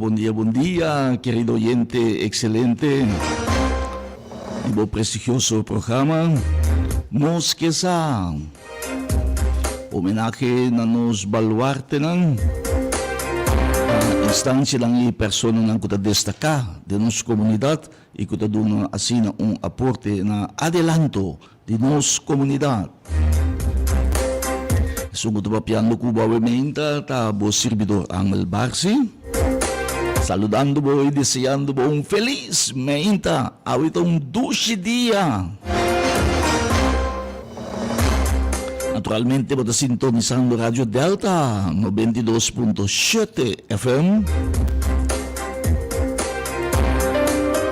Bon dia, bon dia, querido oyente excelente di bo prestigioso programa Nos Ke Sa. Homenahe na nos baluartenan, na instancianan y personanan cu ta destaca den nos comunidad y cu ta duna asina un aporte na adelanto di nos comunidad. Esun cu ta papiando cu bo awe-meinta ta bo sirbidor Angel Barsi, saludando bo y deseando bo un feliz meinta. Awe ta un dushi dia. Naturalmente bo ta sintonisando Radio Delta 92.7 FM.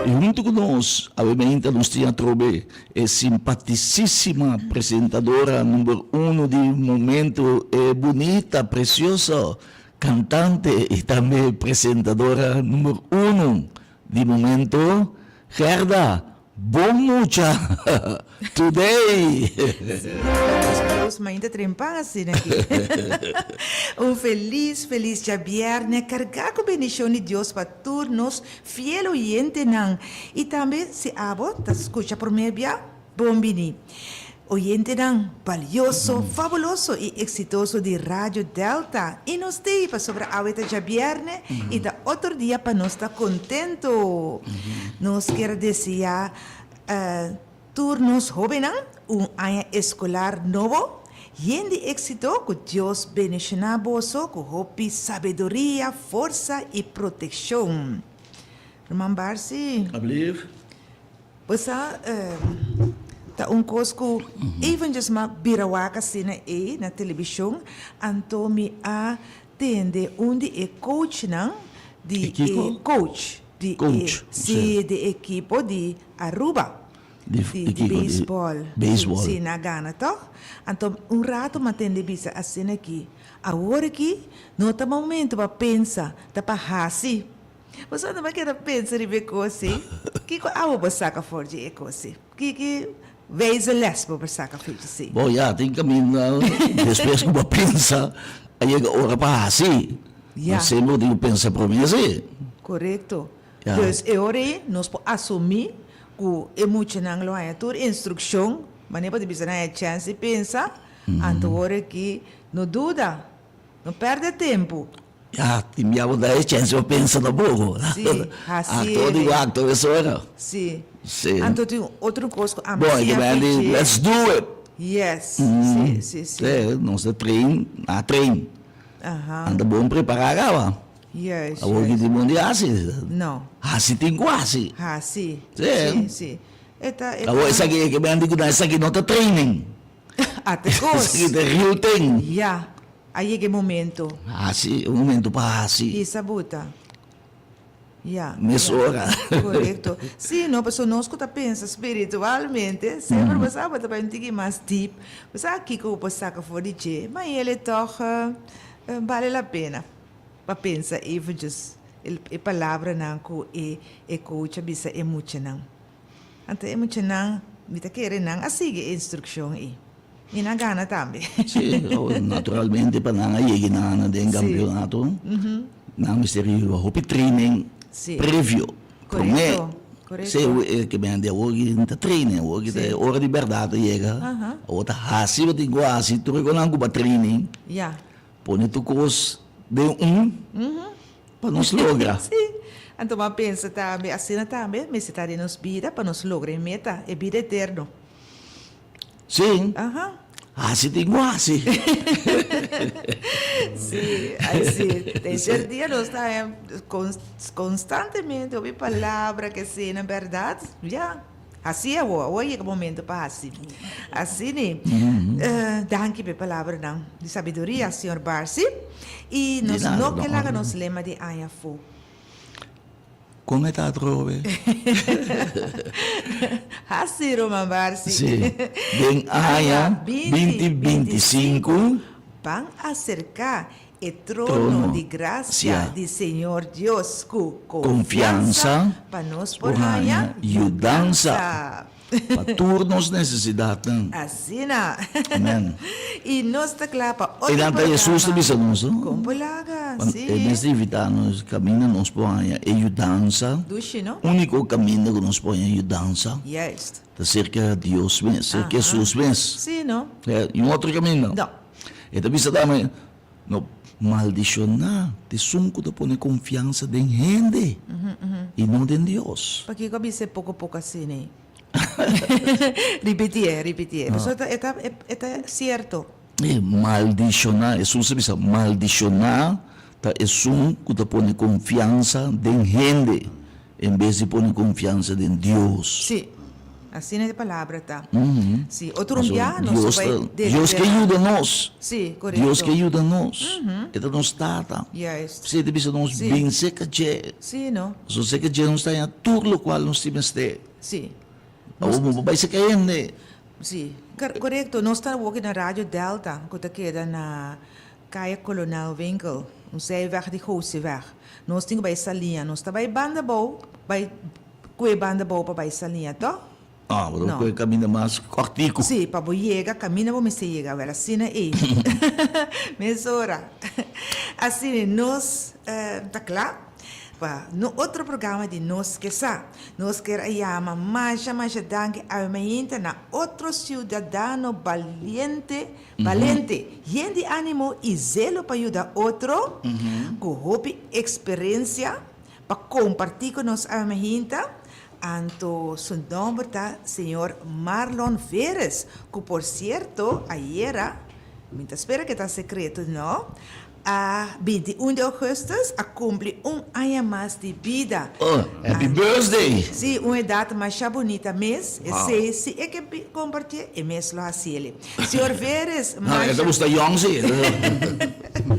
Y hunto cu nos, awe meinta nos tin atrobe E simpatisísima presentadora number uno di momento, e bunita, precioso cantante y tambe presentadora number uno di momento, Gerda, bon mucha today! Sí, nos Dios mainta trempan asina aki. Un felis, felis djabièrnè kargá ku bendishon di Dios pa tur nos Fiel oyentenan, i tambe si abo ta skucha promé bia, bon bini. Oyentenan balioso, fabuloso i eksitoso di Radio Delta, i nos t'ei pasobra awe ta djabièrnè i ta otro dia pa nos ta kontentu. Nos kier deseá tur nos hóbennan un aña eskolar nobo yen di éksito, ku Dios bendishoná boso ku hopi sabiduria, forsa i protekshon. Ruman Barsi, bo sa ta un kos ku even djes m'a bira wak asina ei na telebishon, anto mi a tende un di e coachnan di e coach di e si di e ekipo di Aruba Di di kiko? Di beisbòl. beisbòl. Si, nan a gana tòg. Anto un rato m'a tende bisa asina aki, Awor aki no ta momento pa pensa, ta pa hasi. Boso no a keda pensa riba e kos ei? Kiko abo bo saka for di e kos ei? Ki ki wijze les bo por saka for di esei? Bo ya tin kaminda despues ku bo a pensa a yega ora pa hasi. Ya. No semper bo tin ku pensa promé si. Korekto. Ya. Dus e ora ei nos por asumí ku e muchanan lo haña tur instrukshon, manera bo ta bisa nan haña chèns di pensa, anto ora ki no duda, no pèrdè tempu. Ya, tin bia bo ta haña chèns pa pensa tampoko. Sí, hasi Akto di ere. akto mesora. Sí. Sí. Anto tin otro kos ku ami Bon, e siña ke men di, fichi. let's do it! Yes, sí, sí, sí. Sí, nos ta train, a train. Aha. Nan ta bon prepará kaba. Juist, Awor ki juist. tin bon di hasi. No. Hasi tin ku hasi. Hasi. Sí. Sí, sí. E ta, e Awor ta. esaki e ke men di ku nan esaki no ta training. A te kos. Esaki ta real thing. Ya. A yega e momento. Hasi, e momento pa hasi. Hisa buta. Ya. Mesora. Korekto. Sí, no, pasobra nos ku ta pensa spiritualmente, semper bo sa bo ta bai un tiki mas deep. Bo sa kiko bo por saka for di dje, ma el e tòg bale la pena pa pensa eventjes e palabranan ku e e coach a bisa e muchanan. Anto e muchanan, mi ta kere nan a sigui e instrukshon ei. I nan gana tambe. Sí, naturalmente pa nan a yega nan den campeonato, nan mester riba hopi training previo, prome. Korekto. Se e ke men di awor ki ta training, awor ki ta e ora di bèrdat a yega, awor ta hasi bo tin ku hasi, tur e konan ku bo a training, pone tur kos den un pa nos logra. Sí, anto bo a pensa tambe, asina tambe mester ta den nos bida pa nos logra e meta, e bida eterno. Sí. Aha. Hasi tin ku hasi. Sí, ai sí. Tercer dia nos ta haña constantemente hopi palabra ke asina, bèrdat? Ya. Hasi awor, awor yega momento pa hasi. Asi ni. Danki pa e palabranan di sabiduria, señor Barsi. I nos no ke laga nos lema di aña afó. Kon e ta atrobe? Hasi Roman Barsi. Sí. Den aña binti 25. Ban aserká e trono di grasia di Señor Dios ku konfiansa pa nos por haña yudansa. Pa tur nos nesesidatnan. Asina. Amen. I nos ta kla pa otro E nan ta Hesus ta programa. bisa nos, no? Kon por laga, si. E mes ta invitá nos kaminda nos por haña e yudansa. Dushi, no? Úniko kaminda ku nos por haña yudansa. Juist. Ta serka Dios mes, serka Hesus mes. Si, no? I un otro kaminda. No. E ta bisa tambe, No maldishoná esun ku ta pone konfiansa den hende i no den Dios. Pakiko a bisa e poko poko asina ei? Ripitié, ripitié. Pasobra e ta, e ta sierto. E maldishoná, Hesus a bisa, maldishoná ta esun ku ta pone konfiansa den hende en bes di pone konfiansa den Dios. Sí, asina e palabra ta. Sí, otro un bia nos Dios ta bai ta, Dios ke yuda nos. Sí, korekto. Dios ke yuda nos. E ta nos Tata. Juist. P'esei e ta bisa nos, Bin serka dje. Sí, no. Pasobra serka dje nos ta haña tur lokual nos tin mester. Sí. Awor bo por bai serka hende. Sí, korekto. Nos ta woki na Radio Delta, ku ta keda na Kaya Kolonel Winkel, un zijweg di Gooseweg. Nos tin ku bai Saliña. Nos ta bai banda bou, bai kue banda bou pa bai Saliña, to? Ah, bo ta No. kue kaminda mas kòrtiku. Sí, pa bo yega kaminda bo mester yega. Wèl, asina ei. Mesora. Asina nos ta kla pa no otro programa di Nos Ke Sa. Nos kier a yama masha masha danki awe mainta na otro siudadano baliente Balente, yen di ánimo i zelo pa yuda otro, ku hopi eksperensia pa kompartí ku nos awe mahinta. Anto su nòmber ta señor Marlon Veres, ku por sierto ayera, mi ta spera ku e ta sekreto no, a 21 di ougùstùs a kumpli un aña mas di bida. Oh, happy birthday! Sí, un edat masha bunita mes. Esei si e ke kompartié, e mes lo hasiel. Señor Veres, No, e ta masha. gusta yòn sí.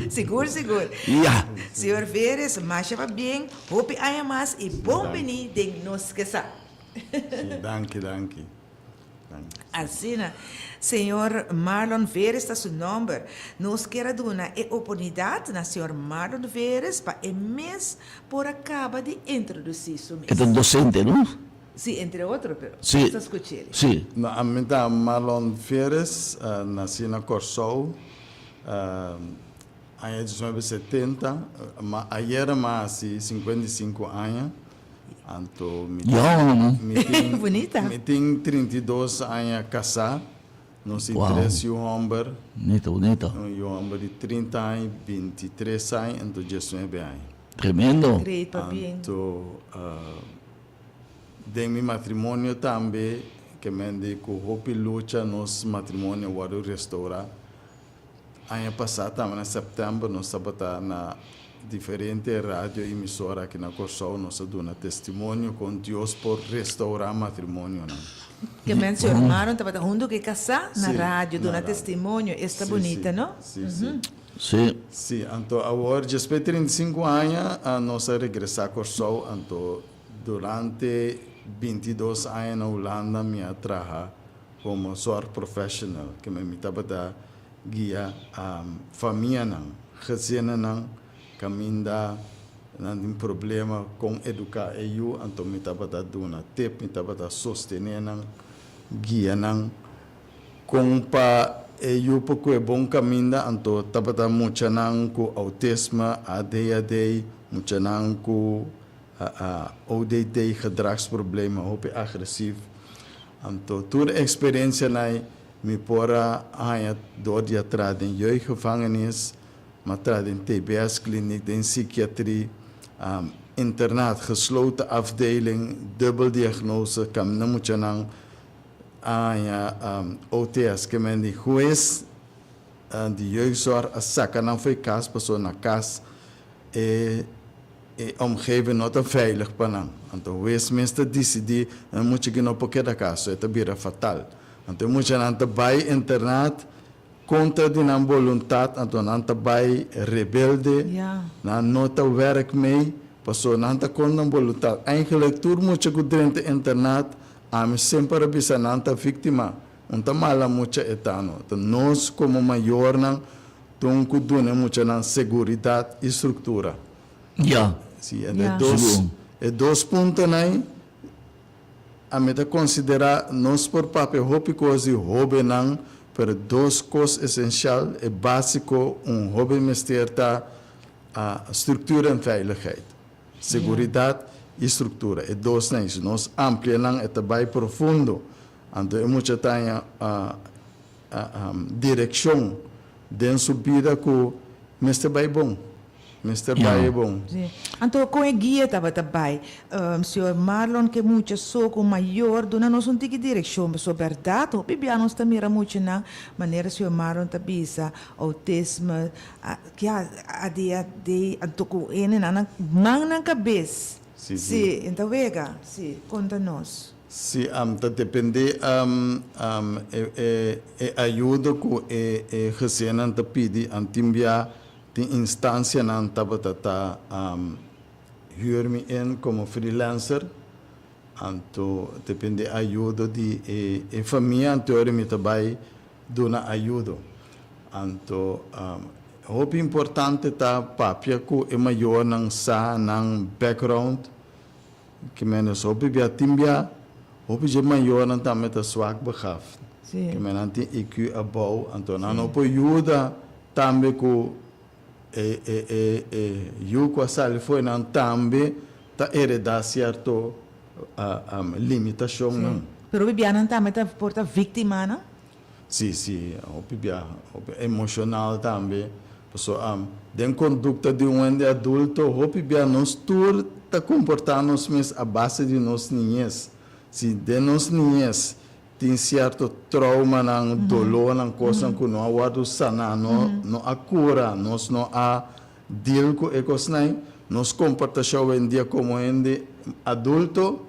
Sigur, sigur. Ya. Señor Veres, masha pabien, hopi aña mas i bon bini den Nos Ke Sa. Sí, danki, danki. Asina, señor Marlon Veres ta su nomber. Nos kier a duna e oportunidad na señor Marlon Veres pa e mes por a caba di introduci su mes. E ta docente, no? Si, entre otro, pero Si, nos ta scuch'el. si. No, ami ta Marlon Veres, naci na Corsou, aña diesnuebe setenta, ma ayera mi a haci 55 aña. Anto mi tin, mi tin, Bunita. mi tin 32 aña kasá. Nos tin Wow. tres yu hòmber. Bunita, bunita. Un yu hòmber di 30 aña, 23 aña anto 19 aña. Tremendo. Great, pabien. Anto den mi matrimonio tambe ke men di ku hopi lucha nos matrimonio a wòrdu restourá. Aña pasá tambe na sèptèmber nos tabata na diferente radio emisora aki na Kòrsou, nos a duna testimonio kon Dios por restourá matrimonionan. Ke men su hermano tabata huntu ku e kasá na Sí, radio na duna radio. testimonio, esta Sí, bunita, sí, no? sí, sí. Sí. Sí, anto awor despues di 35 aña nos a regresá Kòrsou, anto durante 22 aña na Hulanda mi a traha Komo zorgprofessional ke mi tabata guia famianan, gezinnennan kaminda nan tin problema kon eduká e yu, anto mi tabata duna tip, mi tabata sostené nan, guia nan kon pa e yu por kue bon kaminda, anto tabata muchanan ku autisme, ADHD, muchanan ku ODT, gedragsproblemen, hopi agresief. Anto tur e eksperensianan mi por a haña dor di a traha den jeugdgevangenis, mi a traha den TBS-kliniek, den sikiatri, internaat, gesloten afdeling, dubbel diagnose, kaminda muchanan a haña OTS, ke men di hues di jeugdzorg a saka nan for e kas pasobra na kas e E omgeving no ta veilig pa nan. Anto hues mes ta disidí e mucha ki no por keda kas, so e ta bira fatal. Anto e muchanan ta bai internat kontra di nan boluntat, anto nan ta bai rebelde, nan no ta wèrk mei, pasobra nan ta kontra nan boluntat. Eigenlijk tur mucha ku drenta internat, ami semper a bisa nan ta víktima. Un ta mala mucha e ta no. Ta nos komo mayornan Ton ku duna e muchanan seguridat i struktura. Ja. Si, e dos, e dos puntonan ei Ami ta konsiderá nos por papia hopi kos di hóbennan, pero dos kos esenshal e básiko un hóben mester ta struktura en veiligheid. Seguridat i struktura, e dosnan. Si nos amplia nan e ta bai profundo. Anto e mucha ta haña direkshon den su bida ku mester bai bon. Mester bai e bon. Sí. Anto kon e guia tabata bai? Señor Marlon ke mucha so ku mayor duna nos un tiki direkshon pasobra bèrdat hopi bia nos ta mira muchanan manera señor Marlon ta bisa outisme kia ADHD anto ku hende nan man nan kabes. Sí, sí. Sí, e ta wega. Sí, konta nos. Sí, ta depende e e ayudo ku e e gezinnan ta pidi antin bia Tin instancianan tabata ta huur mi in como freelancer, anto depende ayudo di e e famia anto ora mi ta bay duna ayudo. Anto hopi importante ta papia cu e mayornan sa nan background, ke menos hopi bia tin bia hopi dje mayornan tambe ta zwak begaafd, ke men nan tin IQ abou anto nan no por yuda Tambe ku e e e e yu ku a sali fo'i nan tambe ta heredá sierto limitashonnan. Sí. Pero hopi bianan tambe ta por ta víktimanan? Sí, sí, hopi bia, hopi emoshonal tambe. Pasobra den kondukta di un hende adulto hopi bia nos tur ta komportá nos mes a base di nos niñes. Si den nos niñes Tin sierto traumanan, dolónan, kosnan ku no a wòrdu saná, no no a kura, nos no a deal ku e kosnan ei. Nos komportashon awendia komo hende adulto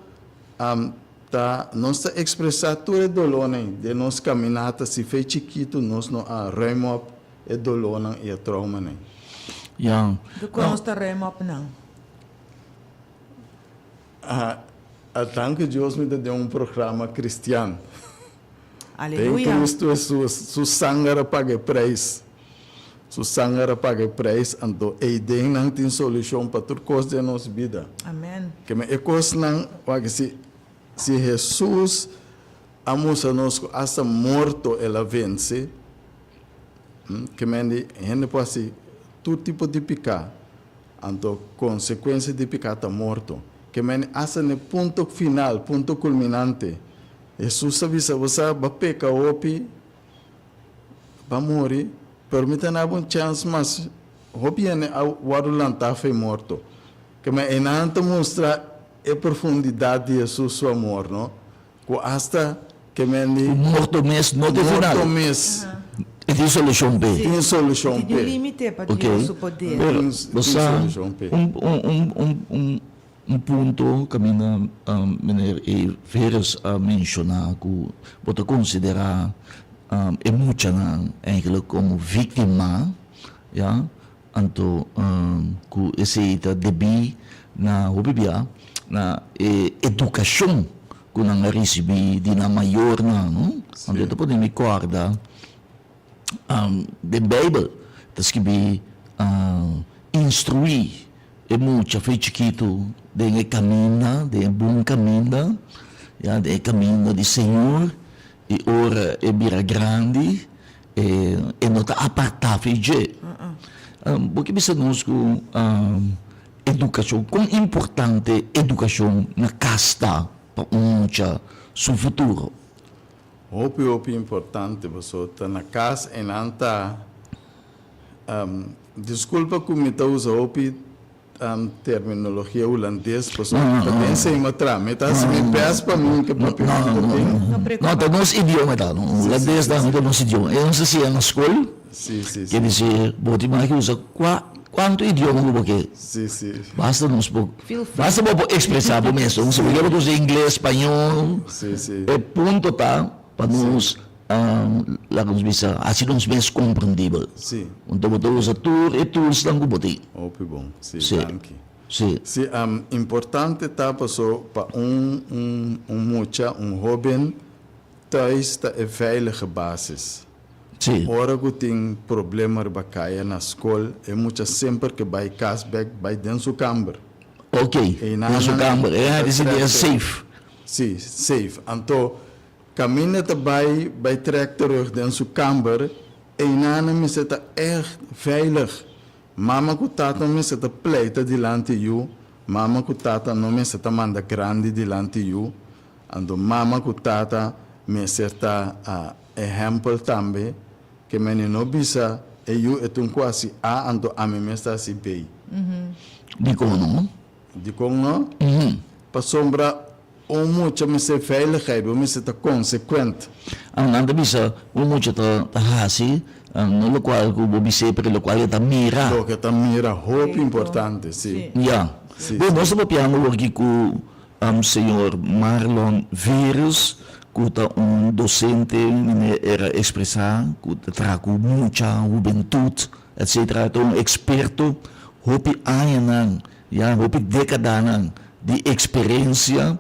ta nos ta ekspresá tur e dolónan ei den nos kaminata. Si fe chikitu nos no a ruim op e dolónan i e traumanan ei. Ya. Dikon nos ta ruim op nan? A danki Dios mi ta den un programa cristian. Aleluya. Den Cristo Jesus, su sanger a paga e prijs. Su sanger a paga e prijs, anto eyden nan tin solucion pa tur cos den nos bida. Amen. Keme e cosnan, wak si, si Jesus a mustra nos cu hasta morto el a vence, keme di hende por haci tur tipo di pica. Anto konsekuensia di piká ta morto. Ke meni asta n'e punto final, punto kulminante. Hesus a bisa, Bo sa, bo a peka hopi, bo a muri, pero mi ta naba un chèns mas. Hopi hende a wòrdu lantá for e morto. Ke men einan ta mustra e profundidat di Hesus su amor, no? Ku asta ke men di. Ku morto mes no ta final. Morto mes. E tin solushon p'e. Tin solushon p'e. Tin un limite pa Dios su poder. Pero bo sa un punto kaminda meneer Everus a menshoná ku bo ta konsiderá e muchanan eigenlijk komo víktima, ya. Anto ku esei ta debí na hopi bia na e edukashon ku nan a risibí di nan mayornan, no? Anto e ta pone mi kòrda den Beibel ta skibí, Instruí e mucha fe chikitu den e kaminda, den e bon kaminda, ya, den e kaminda di Señor, i ora e bira grandi, E no ta apartá fi dje. Bo ke bisa nos ku edukashon, kon importante edukashon na kas ta pa un mucha su futuro? Hopi hopi importante pasobra ta na kas e nan ta, diskulpa ku mi ta usa hopi Terminologia hulandes pasobra ta den sema tra. Mi ta hasi mi best pa mi ke papiamento tin. No, ta nos idioma ta. Hulandes ta ta nos idioma. E nos a siña na skol. Si, si, si. Ke disir bo tin mas ke usa kua kuantu idioma ku bo ke. Si, si. Basta nos por basta bo por ekspresá bo mes. Si bo ke bo ta usa ingles, spañol. Si, si. E punto ta pa nos Laga nos bisa, hasi nos mes komprendibel. Sí. Anto bo ta usa tur e toolsnan ku bo tin. Hopi bon. Sí, danki. Sí. Sí, importante ta paso pa un un un mucha, un hoben, thuis ta e veilige basis. Sí. Ora ku tin problema riba kaya na skol, e mucha semper ke bai kas bek, bai den su kamber. Oké, den su kamber. E a sinti e safe. Si, safe. Anto kaminda ta bai bai trek terug den su kamber, einan mester ta ègt veilig. Mama ku tata mester ta pleita dilanti yu, mama ku tata no mester ta manda grandi dilanti yu, anto mama ku tata mester ta ehèmpel tambe, ke meni no bisa e yu e tun ku hasi A anto ami mes ta hasi B. Dikon no? Dikon no? Pasobra un mucha mester veiligheid, bo mester ta consequent. Nan ta bisa un mucha ta hasi no locual cu bo bis'é pero locual e ta mira. Loke ta mira, hopi importante, si. Ya. Bo nos ta papiando awor aki cu señor Marlon Veeris cu ta un docente, meneer era expresa cu ta traha cu mucha, hubentud, etcetera, ta un experto hopi añanan. Ya hopi dékadanan di eksperensia,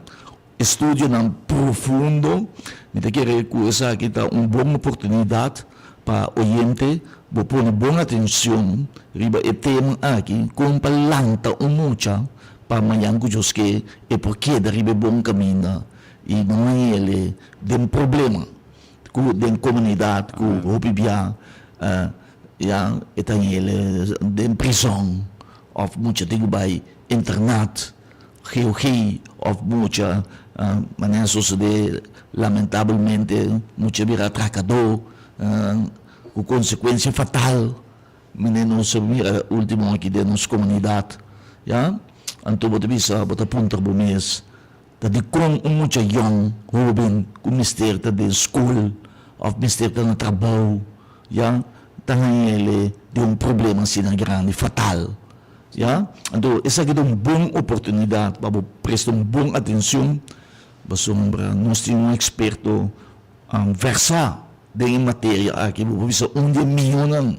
estudionan profundo. Mi ta kere ku esaki ta un bon oportunidat pa oyente bo pone bon atenshon riba e tema aki, kon pa lanta un mucha pa mañan ku Dios ke e por keda riba e bon kaminda i no hañ'el den problema ku den komunidat ku hopi bia ya e ta hañ'el den prizòn. Of mucha tin ku bai internat, GOG, of mucha manera sosodé lamentabelmente mucha bira atrakadó ku konsekuensia fatal manera nos a mira ultimo aki den nos komunidat ya. Anto bo ta bisa bo ta puntra bo mes ta dikon un mucha yòn hóben ku mester ta den skol of mester ta na trabou ya ta haña el den un problema asina grandi, fatal, ya. Anto esaki ta un bon oportunidat pa bo presta un bon atencion pasobra nos tin un experto versá den e materia aki, bo por bisa un di e mihonan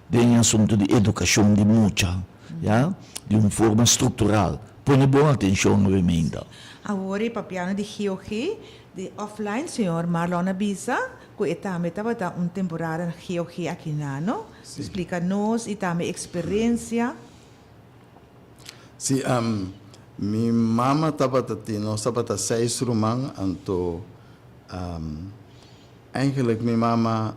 den e asunto di educacion di mucha, ya, di un forma structural. Pone bon atencion obviamente. Awor e papiano di GOG di offline señor Marlon a bisa cu e tambe tabata un temporada na GOG aki na no? Splica nos y tambe experiencia. Si, mi mama tabata tin, nos tabata seis ruman, anto eigenlijk mi mama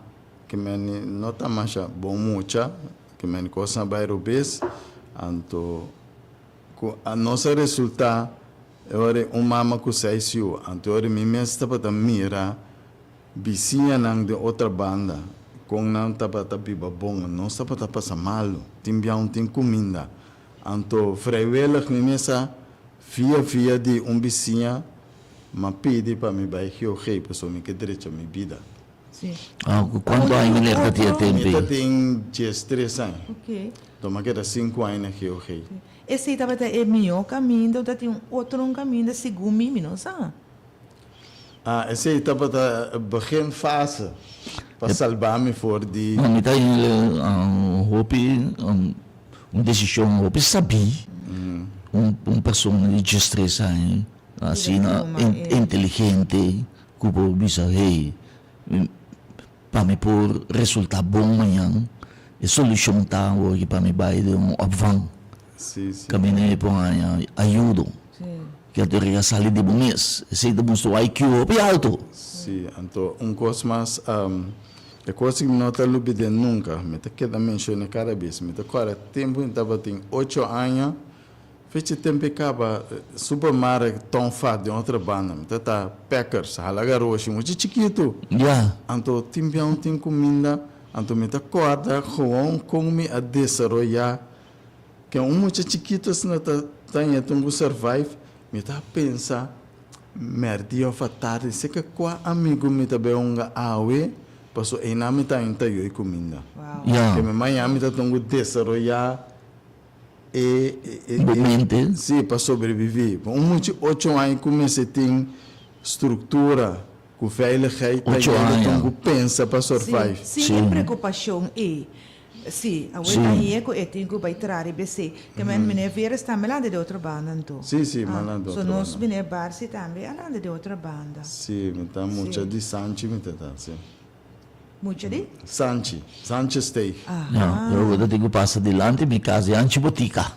ke men no ta masha bon mucha, ke men cosnan bay robes, anto Ku a nos a resultá e ora ei un mama ku seis yu. Anto e ora mi mes tabata mira bisiñanan den otra banda kon nan tabata biba bon. Nos tabata pasa malu, tin bia un tin kuminda. Anto vrijwillig mi mes a via via di un bisiña m'a pidi pa mi bai GOG pasobra mi ke drecha mi bida. Sí. Ah, ku kuantu aña meneer ta tin e tempu Mi ei? ta tin diestres aña. Ok. Enton mi a keda sinku aña na GOG. Esei tabata e mihó kaminda o ta tin un otro un kaminda segun mi? Mi no sa. Ah, esei tabata beginfase pa salba mi for di. No, mi ta hende hopi, un desishon hopi sabí, un persona di diestres aña asina inteligente. Ku por bisa, Hey, pa mi por resultá bon mañan, e solushon ta awor ki pa mi bai den un opvang. Kaminda mi por haña ayudo. Ke a ta sali di bo mes. Esei ta mustra un IQ hopi alto. Sí, anto un kos mas, e kos ki mi no ta lubid'é nunka, mi ta keda menshon'é kada bes. Mi ta kòrda tempu mi tabatin ocho aña. Fecha tempu e kaba supermarkt Ton Fat den otro banda mi ta ta Packers hala garoshi mucha chikitu. Ya. Anto tin bia un tin kuminda anto mi ta kòrda gewoon kon mi a desaroyá ke un mucha chikitu asina ta ta yeta un ku survive mi ta pensa mèrdia òf atardi seka kua amigu mi ta bai hunga awe paso einan mi ta inta yoy kuminda. Ya. Ke mi mañana mi ta tin ku desaroyá. E e Bo mente. Sí, pa sobreviví. Un mucha ocho aña ku mester tin struktura, ku veiligheid, ta Ocho yega aña. tin ku pensa pa survive. Sí, sin e preokupashon ei. Sí, awor Sí. ta hia ku e tin ku bai traha riba esei. Te men meneer Veres tambe landa di otro banda anto. Sí, sí, mi a landa di So otro nos banda. meneer Barsi tambe a landa di otro banda. Sí, mi ta mucha Sí. di Sanchi mi ta ta, sí. Mucha di? Sanchi, Sanchesteeg. Ya, yo ta tin ku pasa dilanti mi kas di anchi botika,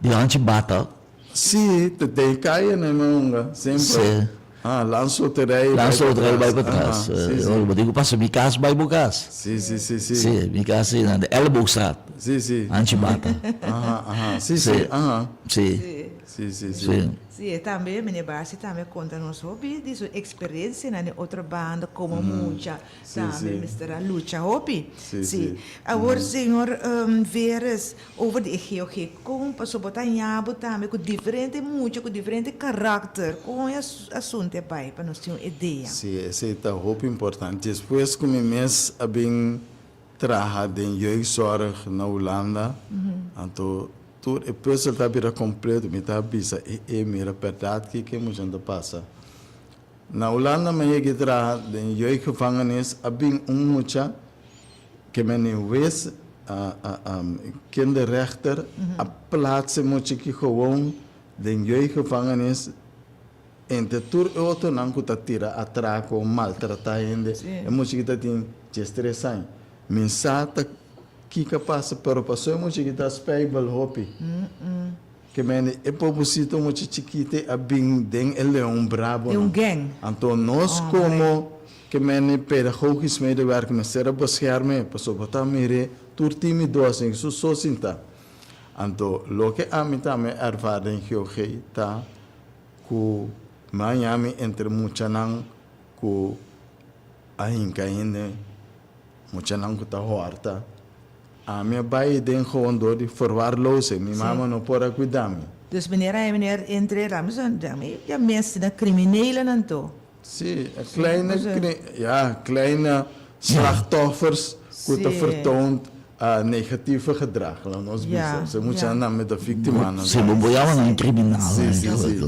di anchi bata. Sí, te den kaya na mi hunga, semper. Sí. Ah, Landsloterij. Landsloterij bai patras. Si, si. Bo tin ku pasa mi kas bai bo kas. Si, si, si, si. Si, mi kas ei na de Elleboogstraat. Si, si. Hanchi Bata. Aha, aha. Si, si, aha. Si. Si, si, si. Si. Si, e tambe, meneer Barsy tambe a konta nos hopi di su eksperensianan den otro banda komo mucha. Tambe mester a lucha hopi. Si. Awor señor Veeris, over di e GOG, kon pasobra bo ta haña bo tambe ku diferente mucha, ku diferente karakter, kon e asuntu a bai pa nos tin un idea? Si, esei ta hopi importante. Despues ku mi mes a bin traha den jeugdzorg na Hulanda, anto tur e pùzel ta bira kompleto. Mi ta bisa, e e mira bèrdat kiko e muchanan ta pasa. Na Hulanda mi a yega traha den jeugdgevangenis a bin un mucha ke men e wes kinderrechter a plaats e mucha ki gewoon den jeugdgevangenis entre tur e otronan ku ta tira atrako maltrata hende e mucha ki ta tin diestres aña mi sa ta kiko a pasa pero paso e mucha ki ta spijbel hopi. Ke mende e pobrecito mucha chikite a bin den e leon brabonan. Den un gang. Anto nos komo ke mende pedagogisch medewerker mester a bescherm'e pasobra bo ta mir'e tur timido asin su so sinta. Anto loke ami tambe ervaar den GOG ta ku mi a haña mi entre muchanan ku a hinka hende, muchanan ku ta hòrta. Ami a bai den gewoon door di verwaarlozing. Mi mama no por a cuida mi. Dus meneer a meneer entre la mi sa mi ya mester na criminelen anto. Si, kleine ja, kleine slachtoffers cu ta vertoond negatieve gedrag, laat nos bisa. Se mucha nan met de victimanan. Si, bo bo yama nan criminal Si, si, si.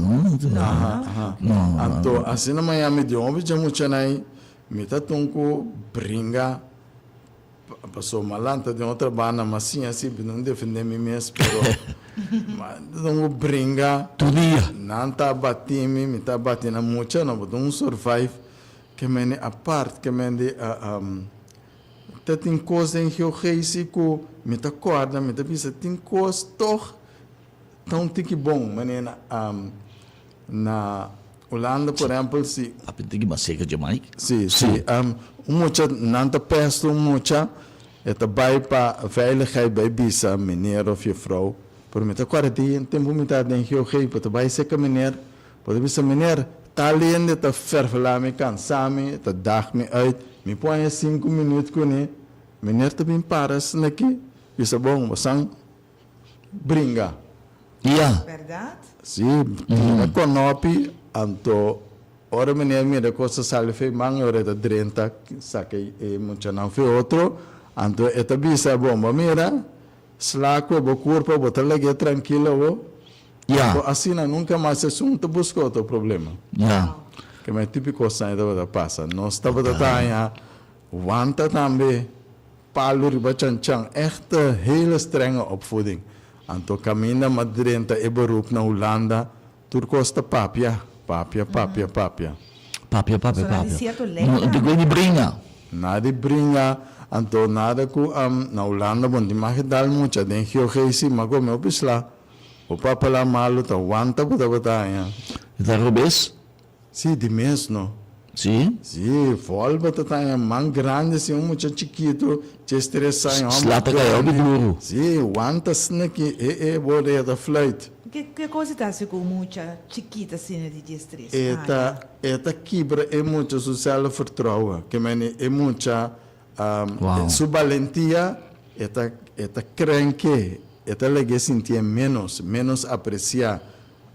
Aha, aha. Anto asina Miami di hopi dje muchanan mi ta tun cu bringa. Pasobra mi a lanta den otro banda, mi a siña si mi no defende mi mes, pero mi ta un bringa. Tur dia. Nan ta bati mi, mi ta bati nan mucha, no bo ta un survive ke mende apart, ke mende ta tin kos den geogeisi ku mi ta kòrda, mi ta bisa tin kos tòg ta un tiki bon, manera na Hulanda por ehempel si. Papia tiki mas seca dje Mike. Si, si. Un mucha, nan ta pesta un mucha, e ta bai pa veiligheid bai bisa meneer of juffrouw, pero mi ta kòrda di e tempu mi ta den GOG, bo ta bai seka meneer, bo ta bisa meneer, tal hende ta fervela mi, kansa mi, ta dag mi uit, mi por haña sinku minuut kuné, meneer ta bin para esaki, bisa bon, bo san bringa. Ya. Berdad? Si, tira konopi, anto ora meneer mira kos ta sali fe man, ora e ta drenta saka e muchanan fe otro, anto e ta bisa, bon bo mira, sla ku bo kurpa, bo ta lag'é trankil awo. Ya. Anto asina nunka mas esun ta buska otro problema. Ya. Keme tipiko kosnan ei tabata pasa. Nos tabata ta haña wanta tambe. Palu riba chanchan, echt hele strenge opvoeding. Anto caminda m'a drenta e beroep na Hulanda, tur cos ta papia, papia, papia, papia. Papia, papia, So na di papia. cierto ley No, tambe. di di bringa. Na di bringa, anto nada cu na Hulanda bon tin mag dal mucha, den GOG si m'a come hopi sla. Bo papa la malo ta wanta bo tabata haña. E ta robes? Si, di mes no. Si? Si, vol bo ta taña man grandi si un mucha chikitu djes tres aña homber Sla ta cay hopi duru. Si, wanta sneki e e bo de ta fluit. Ke ke cos ta haci cu un mucha chikit asina di 13 E aña? ta e ta kibra e mucha su zelfvertrouwen. Ke meni e mucha Wow. su balentia e ta e ta krenke, e ta lege sintié menos, menos aprecia.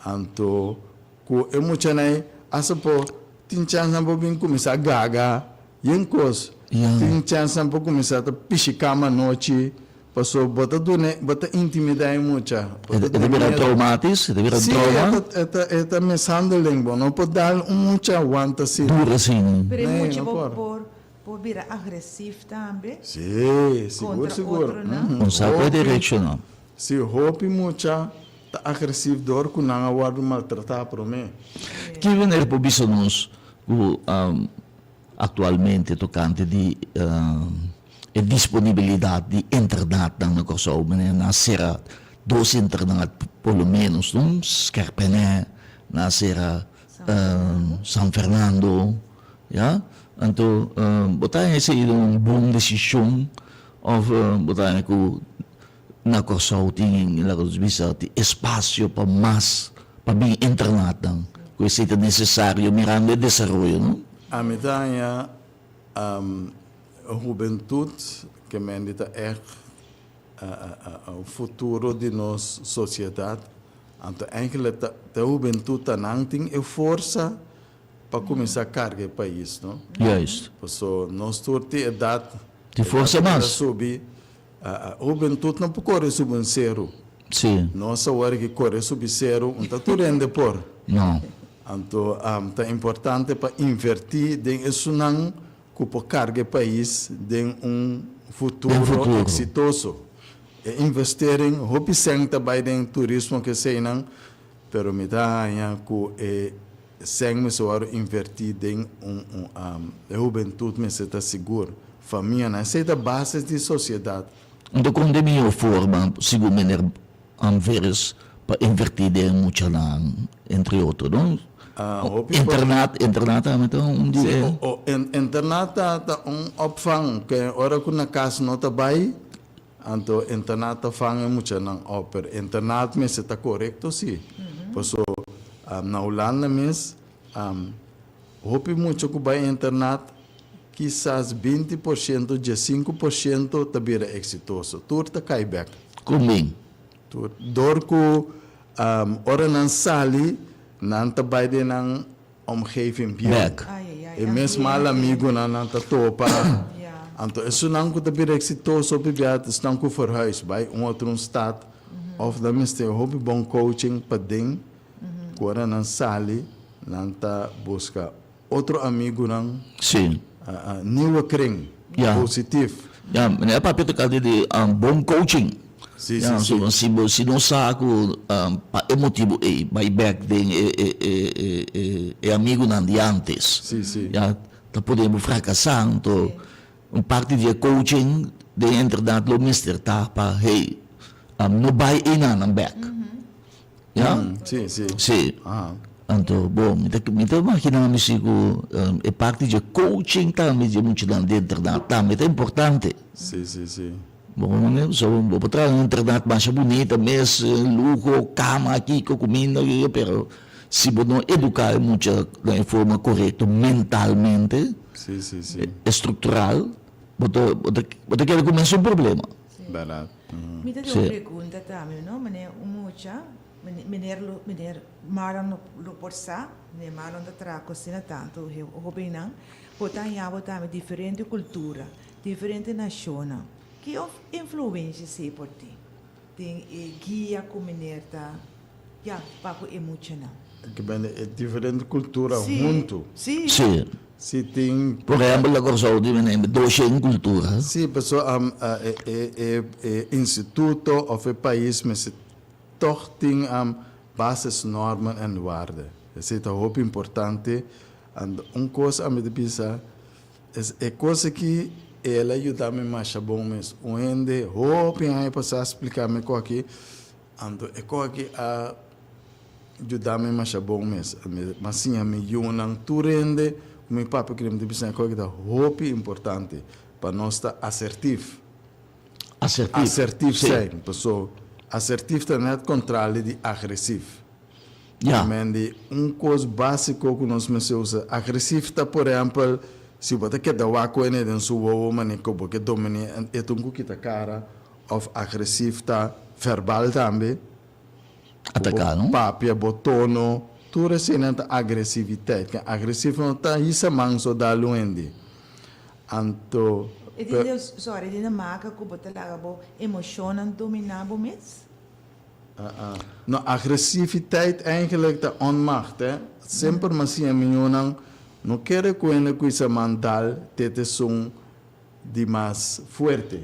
Anto Ku e muchanan ei hasta por tin chènsnan por bin kuminsá gaga yen kos. Tin chènsnan por kuminsá ta pishi kama anochi paso bo ta duna bo ta intimidá e mucha. E ta bira traumatis? E ta bira un trauma? Si, e ta e ta mishandeling. Bo no por dal un mucha wanta asina. Duro asina. Pero e Nee, mucha no bo por. por por bira agresief tambe Si, sigur kontra sigur. otronan. Un sa ku e derecho no. Si, hopi mucha Ta agresief dor ku nan a wòrdu maltratá promé. Ki manera por bisa nos ku aktualmente tokante di e disponibilidat di internatnan na Kòrsou? Manera nan a sera dos internat por lo ménos, no? Skerpènè, nan a sera. San Fernando, ya. Anto bo ta haña esei un bon desishon òf bo ta haña ku na Kòrsou tin laga nos bisa tin espasio pa mas pa bin internatnan ku esei ta nesesario mirando e desaroyo no? Ami ta haña hubentut ke mende ta ègt futuro di nos sosiedat anto eigenlijk ta e hubentut ta nan tin e forsa pa kuminsá karga e pais no. Juist. Paso nos tur tin edat. Tin forsa mas. Edat ta subi. Hubentut no por kore subi un seru. Si. Nos awor ki kore subi seru un ta tur hende por. No. Anto ta importante pa invertí den esunnan ku por karga e pais den un futuro eksitoso. E investering hopi sèn ta bai den turismo keseinan, pero mi ta haña ku e sèn mester wòrdu invertí den un un e hubentut mester ta sigur, famianan. Esei ta bases di sosiedat. Anto kon ta e mihó forma, segun meneer Anveres, pa invertí den muchanan, entre otro, no? Hopi Internat, internat tambe ta un di Sí, e. o internat ta ta un opvang ke ora ku na kas no ta bai, anto internat ta vang e muchanan op. Pero internat mester ta korekto sí. Paso na Hulanda mes hopi mucha ku bai internat kisas 20%, 15% ta bira eksitoso. Tur ta kai bèk. Kon bin? Tur. Dor ku ora nan sali, nan ta bai den nan omgeving bieu. Bèk. E mes mal amigunan nan ta topa. Anto esunnan ku ta bira eksitoso hopi bia ta esnan ku verhuis bai un otro un stad òf nan mester hopi bon coaching paden ku ora nan sali nan ta buska otro amigunan. Sí. Nieuwe kring. Ja. Positief. Ja, meneer papia tocante di bon coaching. Sí, Ja, sí, so, sí. si bo si no sa cu pa e motibo ey bay bek den e e e e e e amigunan di antes. Sí, sí. Ja, ta pone bo fracasa, anto un parti di e coaching den internat lo mester ta pa hey, no bay eynan bek. Ya? Sí, sí. Sí. Aha. Anto, bo, mi ta, mi ta imagina mi si ku e parti dje coaching tambe dje muchanan di internat tambe ta importante. Sí, sí, sí. Bo comprende? So, bo por traha un internat masha bunita mes, luho, kama, kiko, kuminda, kiko, pero si bo no eduká e mucha den e forma korekto mentalmente, Sí, sí, sí. estruktural, bo ta, bo ta, bo ta keda ku mesun problema. Bèrdat. Mi ta tin un pregunta tambe, no? Meneer, un mucha, meneer lo, meneer Marlon lo, lo por sa, meneer Marlon ta traha ku asina tantu hobennan, bo ta haña bo tambe diferente kultura, diferente nashonnan. Ki influensia esei por tin den e guia ku meneer ta, ya, pa ku e muchanan? Ke bende e diferente kultura huntu. Sí. Sí. Si tin. Por ehempel na Kòrsou tin menen doshen kultura. Sí, pasobra e e instituto òf e pais mester tòg tin basisnormen en waarden. Esei ta hopi importante. Anto un kos ami ta bisa es e kos aki el a yuda mi masha bon mes. Un hende hopi aña pasá a splika mi kos aki, anto e kos aki a Yuda mi masha bon mes. Mi a siña mi yunan tur hende ku mi papia kere mi ta bisa ku ta hopi importante pa nos ta asertif. Asertif. Asertif zijn. Paso asertif ta net kontrali di agresif. Ja. Men di un kos básiko ku nos mester usa. Agresif ta por ehèmpel si bo ta keda wak ku hende den su wowo manera ku bo ke dominé e ta un ku kita kara òf agresif ta verbal tambe. Ataká, no? Bo papia, bo tono, tur eseinan ta agresivitet. Ken agresivo no ta hisa man so dal un hende. Anto, E tin de, sorry, e tin de maka ku bo ta laga bo emoshonnan dominá bo mes? No, agresivitet eigenlijk ta onmacht, hè. Semper mi a siña mi ñonan, no kere ku hende ku hisa man dal te t'esun di mas fuerte.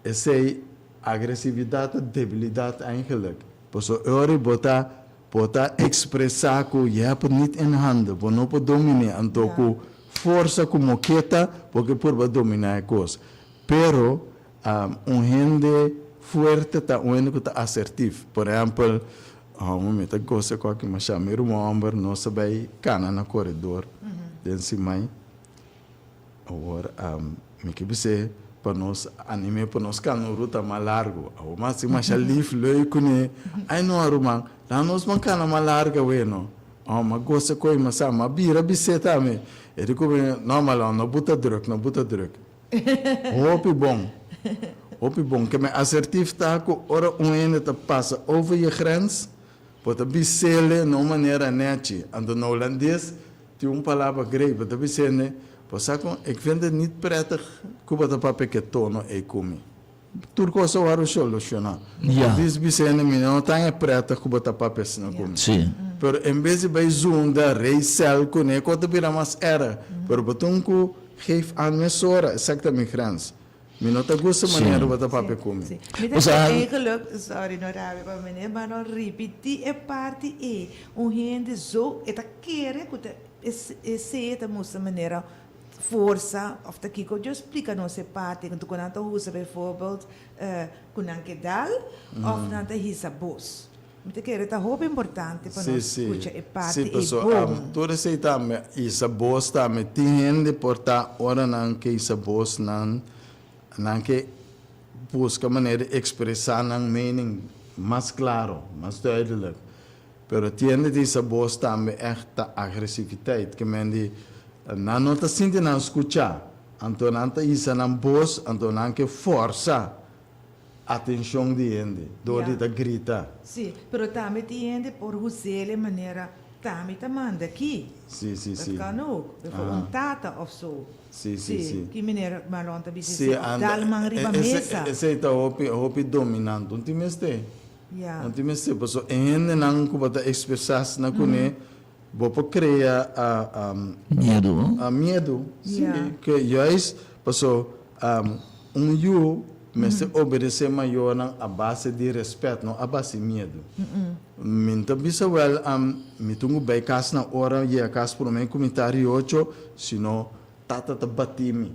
Esei agresividat ta debilidat eigenlijk. Pasobra e ora bo ta bo ta ekspresá ku je hebt het niet in handen, bo no por dominé, anto ku forsa ku moketa bo ke purba dominá e kos. Pero un hende fuerte ta un hende ku ta asertif. Por ehèmpel. Hòmber mi ta gosa ku aki masha. Mi ruman hòmber nos a bai kana na koredor den simai. Awor mi ke bis'é pa nos anim'é pa nos kana un ruta mas largu. Awor mi a hasi masha lif leuk kuné. Ai no ruman, laga nos ban kana mas largu awe no. Oh, mi a gosa ku ei masá. Mi a bira bis'é tambe. E di ku mi, No Malon, no buta drùk, no buta drùk. Hopi bon. Hopi bon. Ke mi asertif ta ku ora un hende ta pasa over je grens, bo ta bis'ele na un manera nèchi. Anto na hulandes tin un palabra grei, bo ta bis'e, Bo sa kon, ik vind het niet prettig ku bo ta papia ku e tono ei ku mi. Tur kos a wòrdu solushoná. Ja. Dis bis'e, Mi no ta haña prettig ku bo ta papia asina ku mi. Sí. Pero en bes di bai zunda, rei sèl kuné, kos ta bira mas èrg. Pero bo tin ku Geef aan mesora, esaki ta mi grens. Mi no ta gusta manera bo ta papia ku mi. Sí. Mi ta kere eigenlijk, sorry no rabia pa meneer, maar no ripití e parti ei. Un hende zo, e ta kere ku ta esei e ta mustra manera forsa of ta kiko. Dios splika nos e parti ku nan ta usa bijvoorbeeld ku nan ke dal of nan ta hisa bos. Mi ta kere ta hopi importante pa nos skucha e parti Sí, ei pasobra bon. tur esei tambe hisa bos tambe. Tin hende por ta ora nan ke hisa bos nan nan ke buska manera di ekspresá nan mening mas klaro, mas duidelijk. Pero tin hende ta hisa bos tambe ègt ta agresiviteit, ke men di nan no ta sinti nan skuchá, anto nan ta hisa nan bos, anto nan ke fòrsa Atencion di hende door di ta grita. Sí, pero tambe tin hende por huzele manera Tami ta manda aki. Sí, sí, sí. Dat kan ook. Bijvoorbeeld un tata of zo. Sí, sí, sí. Ki meneer Marlon ta bisa esei of dal man riba mesa. Esei ta hopi, hopi dominant. Un tin mester. Ja. Un tin mester. Pasobra e hendenan ku bo ta expresa asina kuné, bo por krea Miedu, no? A miedu, sí. Ke juist paso un yu mester obedesé mayornan a base di respet, no a base di miedu. Mi no ta bisa wèl mi tin ku bai kas na ora, yega kas promé ku mi ta riocho, sino tata ta bati mi.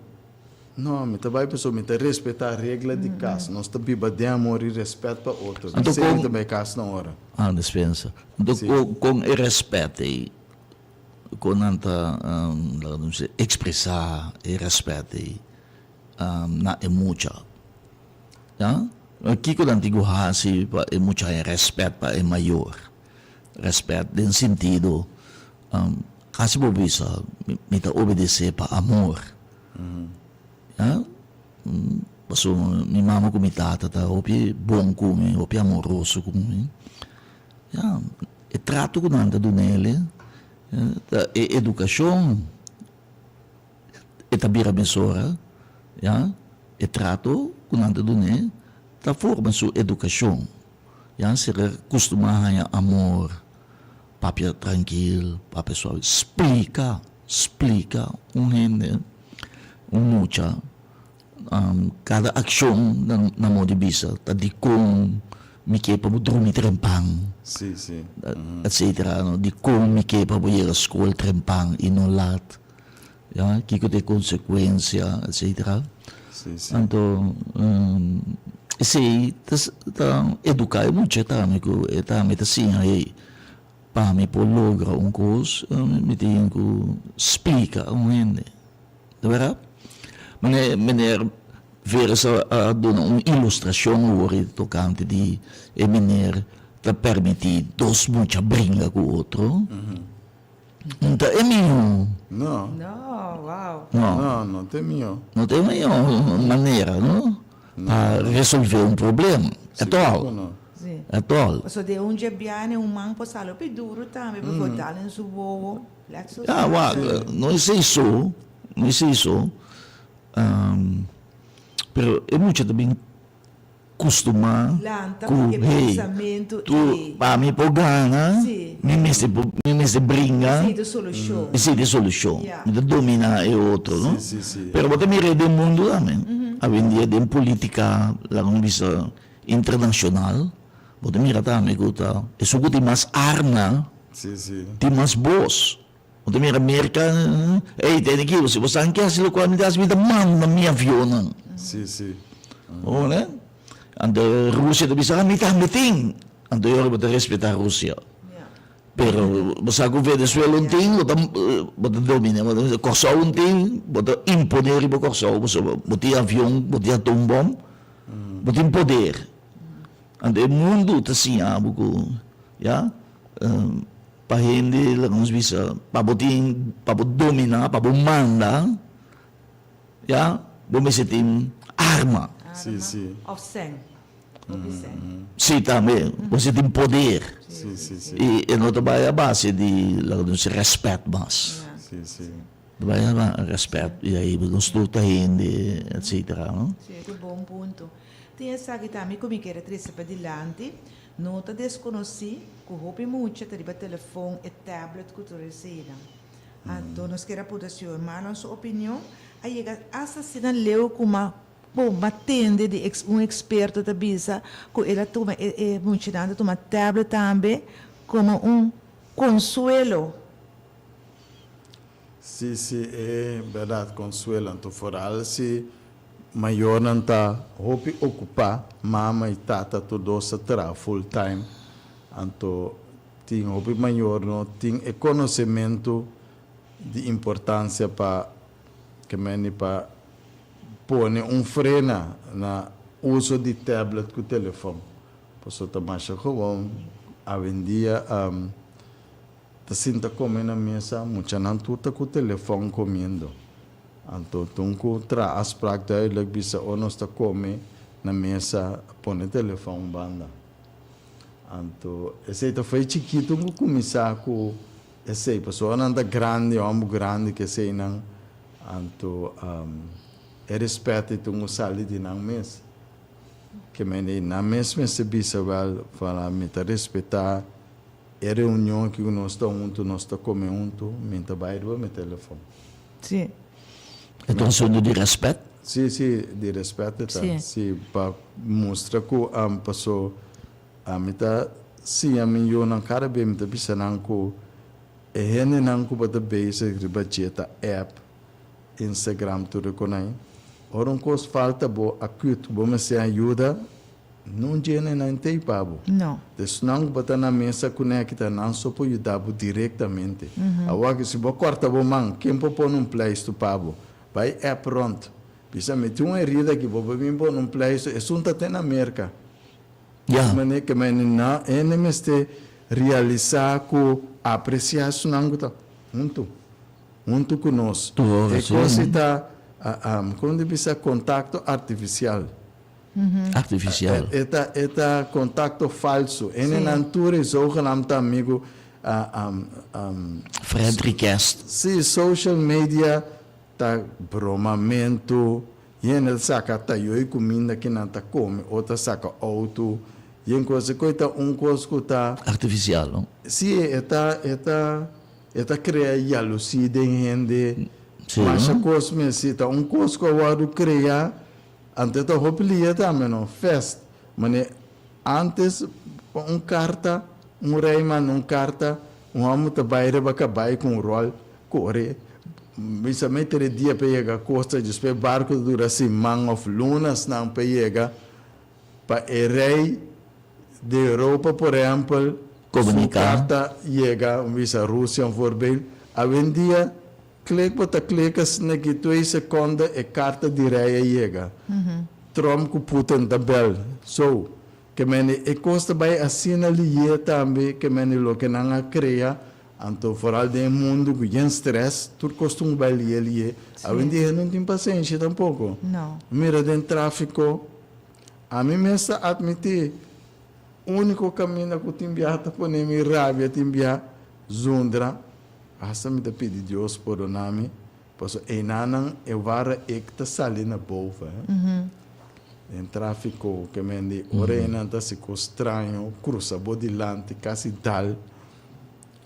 No, mi ta bai pasobra mi ta respetá regla di kas. Nos ta biba den amor i rèspèt pa otro. Anto P'esei mi kon ta bai kas na ora. Ah, despensa. Anto Sí. kon kon e rèspèt ei, kon nan ta laga nos bisa ekspresá e rèspèt ei na e mucha? Ya? Kiko nan tin ku hasi pa e mucha haña rèspèt pa e mayor? Rèspèt den sentido, kasi bo bisa mi ta obedesé pa amor. Ya, pasobra mi mama ku mi tata ta hopi bon ku mi, hopi amoroso ku mi. Ya, e trato ku nan ta duna el ta e edukashon e ta bira mesora, ya, e trato ku nan ta dun'é ta forma su edukashon. Ya, si el a kustumá haña amor, papia trankil, papia suave, splika. Splika un hende, un mucha, kada akshon na modo di bisa ta dikon mi ke pa bo drumi trempan, etsetera, dikon mi ke pa bo yega skol trempan i no lat, ya, kiko ta e konsekuensia, etsetera. Anto esei ta eduká e mucha tambe ku e tambe ta siña hey. Pa mi por logra un kos, mi tin ku splika un hende. Ta bèrdat? Meneer, meneer Veeris a duna un ilustrashon awor tokante di e meneer ta permití dos mucha bringa ku otro. No ta e mihó. No. No, wow. No. No, no ta e mihó. No ta e mihó manera, no? Pa resolvé un problema. Sigur At ku all. no. Sí. At all. Pasobra den un dje biaha un man por sali hopi duru tambe pasobra dal den su wowo. Lèt su Ya, wak, no esei so, no esei so. Pero e mucha ta bin kustumá Lanta ku, ku e hey, pensamentu tu, ei. pa mi por gana, Sí. mi mester por, mi mester bringa. Esei ta solushon. Esei ta e solushon. Ya. Mi ta dominá e otro, no? Sí, sí, sí. Pero bo ta mira den mundu tambe. Awendia den polítika, laga mi bisa, internashonal, bo ta mira tambe ku ta esun ku tin mas arma, Sí, sí. tin mas bos. Bo ta mira Merka, ey, tene aki, si bo sa ke hasi lokual mi ta hasi, mi ta manda mi avionnan. Sí, sí. Bo hoor, ne? Anto Rusia ta bisa, mi tambe tin. Anto e ora bo ta respetá Rusia. Pero bo sa ku Venezuela un tin, bo ta bo ta dominá, Kòrsou un tin, bo ta imponé riba Kòrsou pasobra bo tin avion, bo tin atoombom, bo tin poder. Anto e mundu ta siña bo ku ya pa hende laga nos bisa pa bo tin pa bo dominá, pa bo manda ya bo mester tin arma. Sí, sí. Òf sèn. Sí, tambe. Bo si tin poder. Sí, sí, sí. I e no ta bai a base di, laga nos bisa, rèspèt mas. Sí, sí. Ta bai a base rèspèt i ai nos tur ta hende, etcetera, no? Sí, e ta bon punto. Tin esaki tambe ku mi kier a trese padilanti. No ta deskonosí ku hopi mucha ta riba telefon e tablet ku tur eseinan. Anto nos kier a puntra señor Marlon su opinion. A yega asta asina leu ku ma Bo a tende di un eksperto ta bisa ku el a tuma e e muchanan ta tuma tablet tambe komo un konsuelo. Sí, sí, e bèrdat, konsuelo. Anto foral si mayornan ta hopi okupá, mama i tata tur dos ta traha full time, anto tin hopi mayor no tin e konosementu di importansia pa Ke meni pa pone un frena na uso di tablet ku telefòn. Pasobra ta masha gewoon awendia ta sinta kome na mesa, muchanan tur ta ku telefòn komiendo. Anto tun ku traha afsprak duidelijk bisa ora nos ta kome na mesa pone telefòn un banda. Anto esei ta fo'i chikitu ku kuminsá ku Esei, pasobra nan ta grandi, homber grandi ku eseinan, anto e respet ei tin ku sali di nan mes. Ke mende nan mes mester bisa wèl, fala mi ta respetá e reunion aki ku nos ta huntu, nos ta kome huntu, mi ta bai riba mi telefòn. Sí. E ta un asuntu di respet? Sí, sí, di respet e ta. Sí. Sí, pa mustra ku paso Ami ta siña mi yunan kada bes mi ta bisa nan ku e hendenan ku bo ta bezig riba dje ta app, Instagram tur e konai. Ora un kos falta bo akut ku bo mester ayuda, no dje hendenan t'ei pa bo. No. Esnan ku bo ta na mesa kuné aki ta nan so por yuda bo direktamente. Awor si bo kòrta bo man, ken por pone un pleistu pa bo? Bai app rònt, bisa mi tin un herida aki, bo por bin pone un pleistu, esun ta te na Merka. Ya. Manera ke mene na hende mester realisá ku apresiá esunnan ku ta huntu, huntu ku nos. Tur ora, E sí. kos ei ta, kon di bisa, kontakto artifisial. Artifisial. E ta, e ta kontakto falsu. Hendenan tur e zogenaamd ta amigu, Friend request. Sí, social media ta bromamentu. Yen el saka tayo i kuminda ki nan ta kome, o ta saka outo. Yen kos e koi ta un kos ku ta. Artifisial, no? Sí, e ta, e ta, e ta krea yalusí den hende. Sí, Masha no? kos mes, sí, ta un kos ku a wòrdu krea, anto e ta hopi lia tambe, no? Fest. Mane ántes pa un karta, un rei manda un karta, un hòmber ta bai riba kabai ku un ròl, Kore, bisa mi tres dia pa yega kosta, despues barku ta dura siman of lunasnan pa yega, pa e rei di Europa por ehempel su karta yega, bisa Rusia un voorbeeld, awendia klik bo ta klik asina ki twee sekonde e karta di rei a yega, Trump ku Putin ta bel, so ke mende e kos ta bai asina liye tambe ke mende loke nan a krea. Anto foral den e mundu ku yen stress, tur kos tin ku bai lié lié. Awendia hende no tin pasenshi tampoko. No. Mira den trafiko, ami mes ta atmití, úniko kaminda ku tin biaha ta pone mi rabia tin biaha zundra, hasta mi ta pidi Dios pordoná mi, pasobra einanan e wara ek ta sali na boven. Den trafiko, ke men di ora einan ta hasi kos straño, krusa bo dilanti, kasi dal.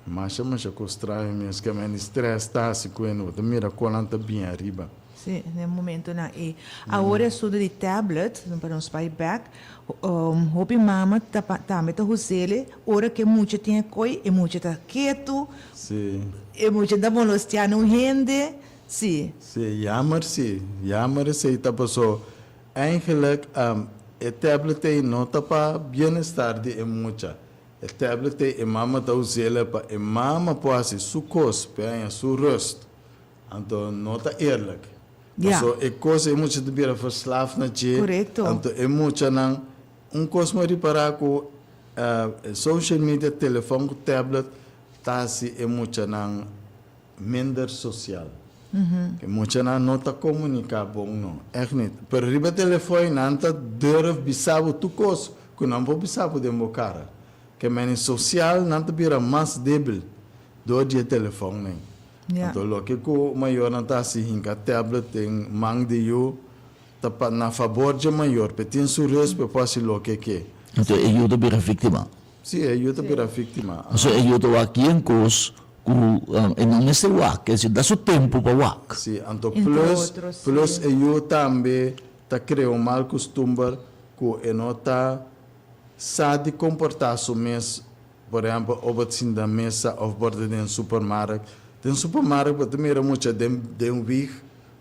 Masha masha cos trae mes ke men di stress ta hasi ku e no ta mira kon nan ta bin ariba. Sí, den momentonan ei. Awor e asuntu di tablet, pa nos bai bek, hopi mama ta tambe ta hus'el ora ku e mucha tin e koi, e mucha ta ketu, Sí. e mucha ta molestiá un hende, sí. Sí, jammer sí, jammer esei ta paso eigenlijk. E tablet ei no ta pa bienestar di e mucha. E tablet ei e mama ta us'el pa e mama por hasi su kos, pa e haña su rust. Anto no ta eerlijk. Paso e kos e mucha ta bira verslaafd na dje. Anto e muchanan, un kos mi a ripará ku social media, telefòn ku tablet ta hasi e muchanan minder sosial. E muchanan no ta komuniká bon no, ègt nit. Pero riba e telefòn nan ta durf bisa bo tur kos ku nan por bisa bo den bo kara. Ke meni sosial nan ta bira mas debil dor di e telefòn nei. Anto loke ku mayornan ta hasi hinka tablet den man di yu ta pa na fabor dje mayor p'e tin su rus p'e por hasi loke ke. Anto e yu ta bira víktima. Sí, e yu ta bira víktima. Pasobra e yu ta wak yen kos ku e no mester wak, es decir, da su tempu pa wak. Sí, anto plus, plus e yu tambe ta krea un mal kustumber ku e no ta sa di komportá su mes, por ehèmpel, o bo ta sinta mesa òf bo ta den supermarkt. Den supermarkt bo ta mira mucha den den wig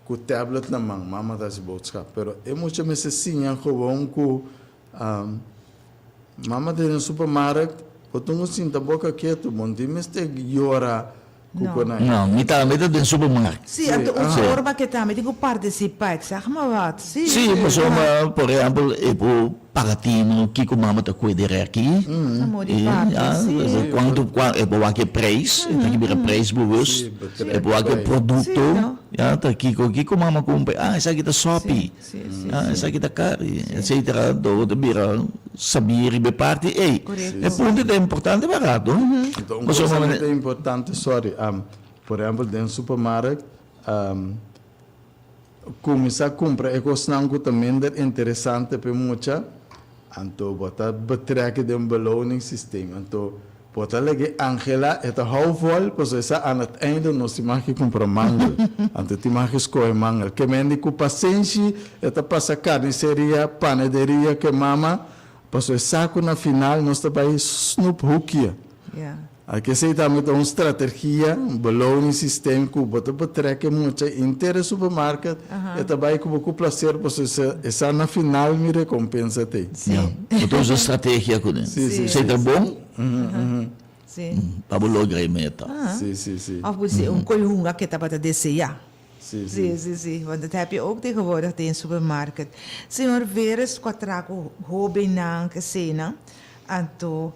ku tablet na man, mama ta hasi boodschap, pero e mucha mester siña gewoon ku Mama ta den supermarkt, bo tin ku sinta boka ketu, bo no tin mester yora ku konai. No, mi tambe ta den supermarkt. Sí, anto un forma ke tambe tin ku partisipá, ik zeg maar wat, sí. Sí, pasobra, por ehèmpel, e por paga tino kiko mama ta kue dirèk i. Amor di papia, sí. Kuantu, e por wak e preis, e ta bira preisbewust, e por wak e produkto, ya, ta kiko, kiko mama kumpra, ah, esaki ta sòpi. Ah, esaki ta kari, etcetera. Anto bo ta bira sabí riba e parti ei. E punto ta importante pa rato. Anto un cosa ku ta importante, sorry, por ehempel den supermarkt, kuminsá kumpra e kosnan ku ta minder interesante pa e mucha, anto bo ta betrek den beloningssysteem. Anto Bo ta lege Angela, e ta hou vol, pasobra e sa aan het einde nos tin mag ke kumpra mangel. Anto tin mag ke skohe mangel. Ke mende ku pasenshi e ta pasa karniseria, panaderia ke mama, pasobra e sa ku na final nos ta bai snoep hoekje. Aki esei tambe ta un strategia, un beloning systeem ku bo ta betrek e mucha inter e supermarket, e ta bai ku bo ku placer pasobra e sa na final mi rekompensa t'ei. Ja, bo ta usa strategia kuné. Esei ta bon pa bo logra e meta. Sí, sí, sí. Of bo si un koi hunga ke tabata deseá. Sí, sí, sí. Want dat heb je ook tegenwoordig den supermarket. Señor Veeris ku a traha ku hóbennan, kesenan, anto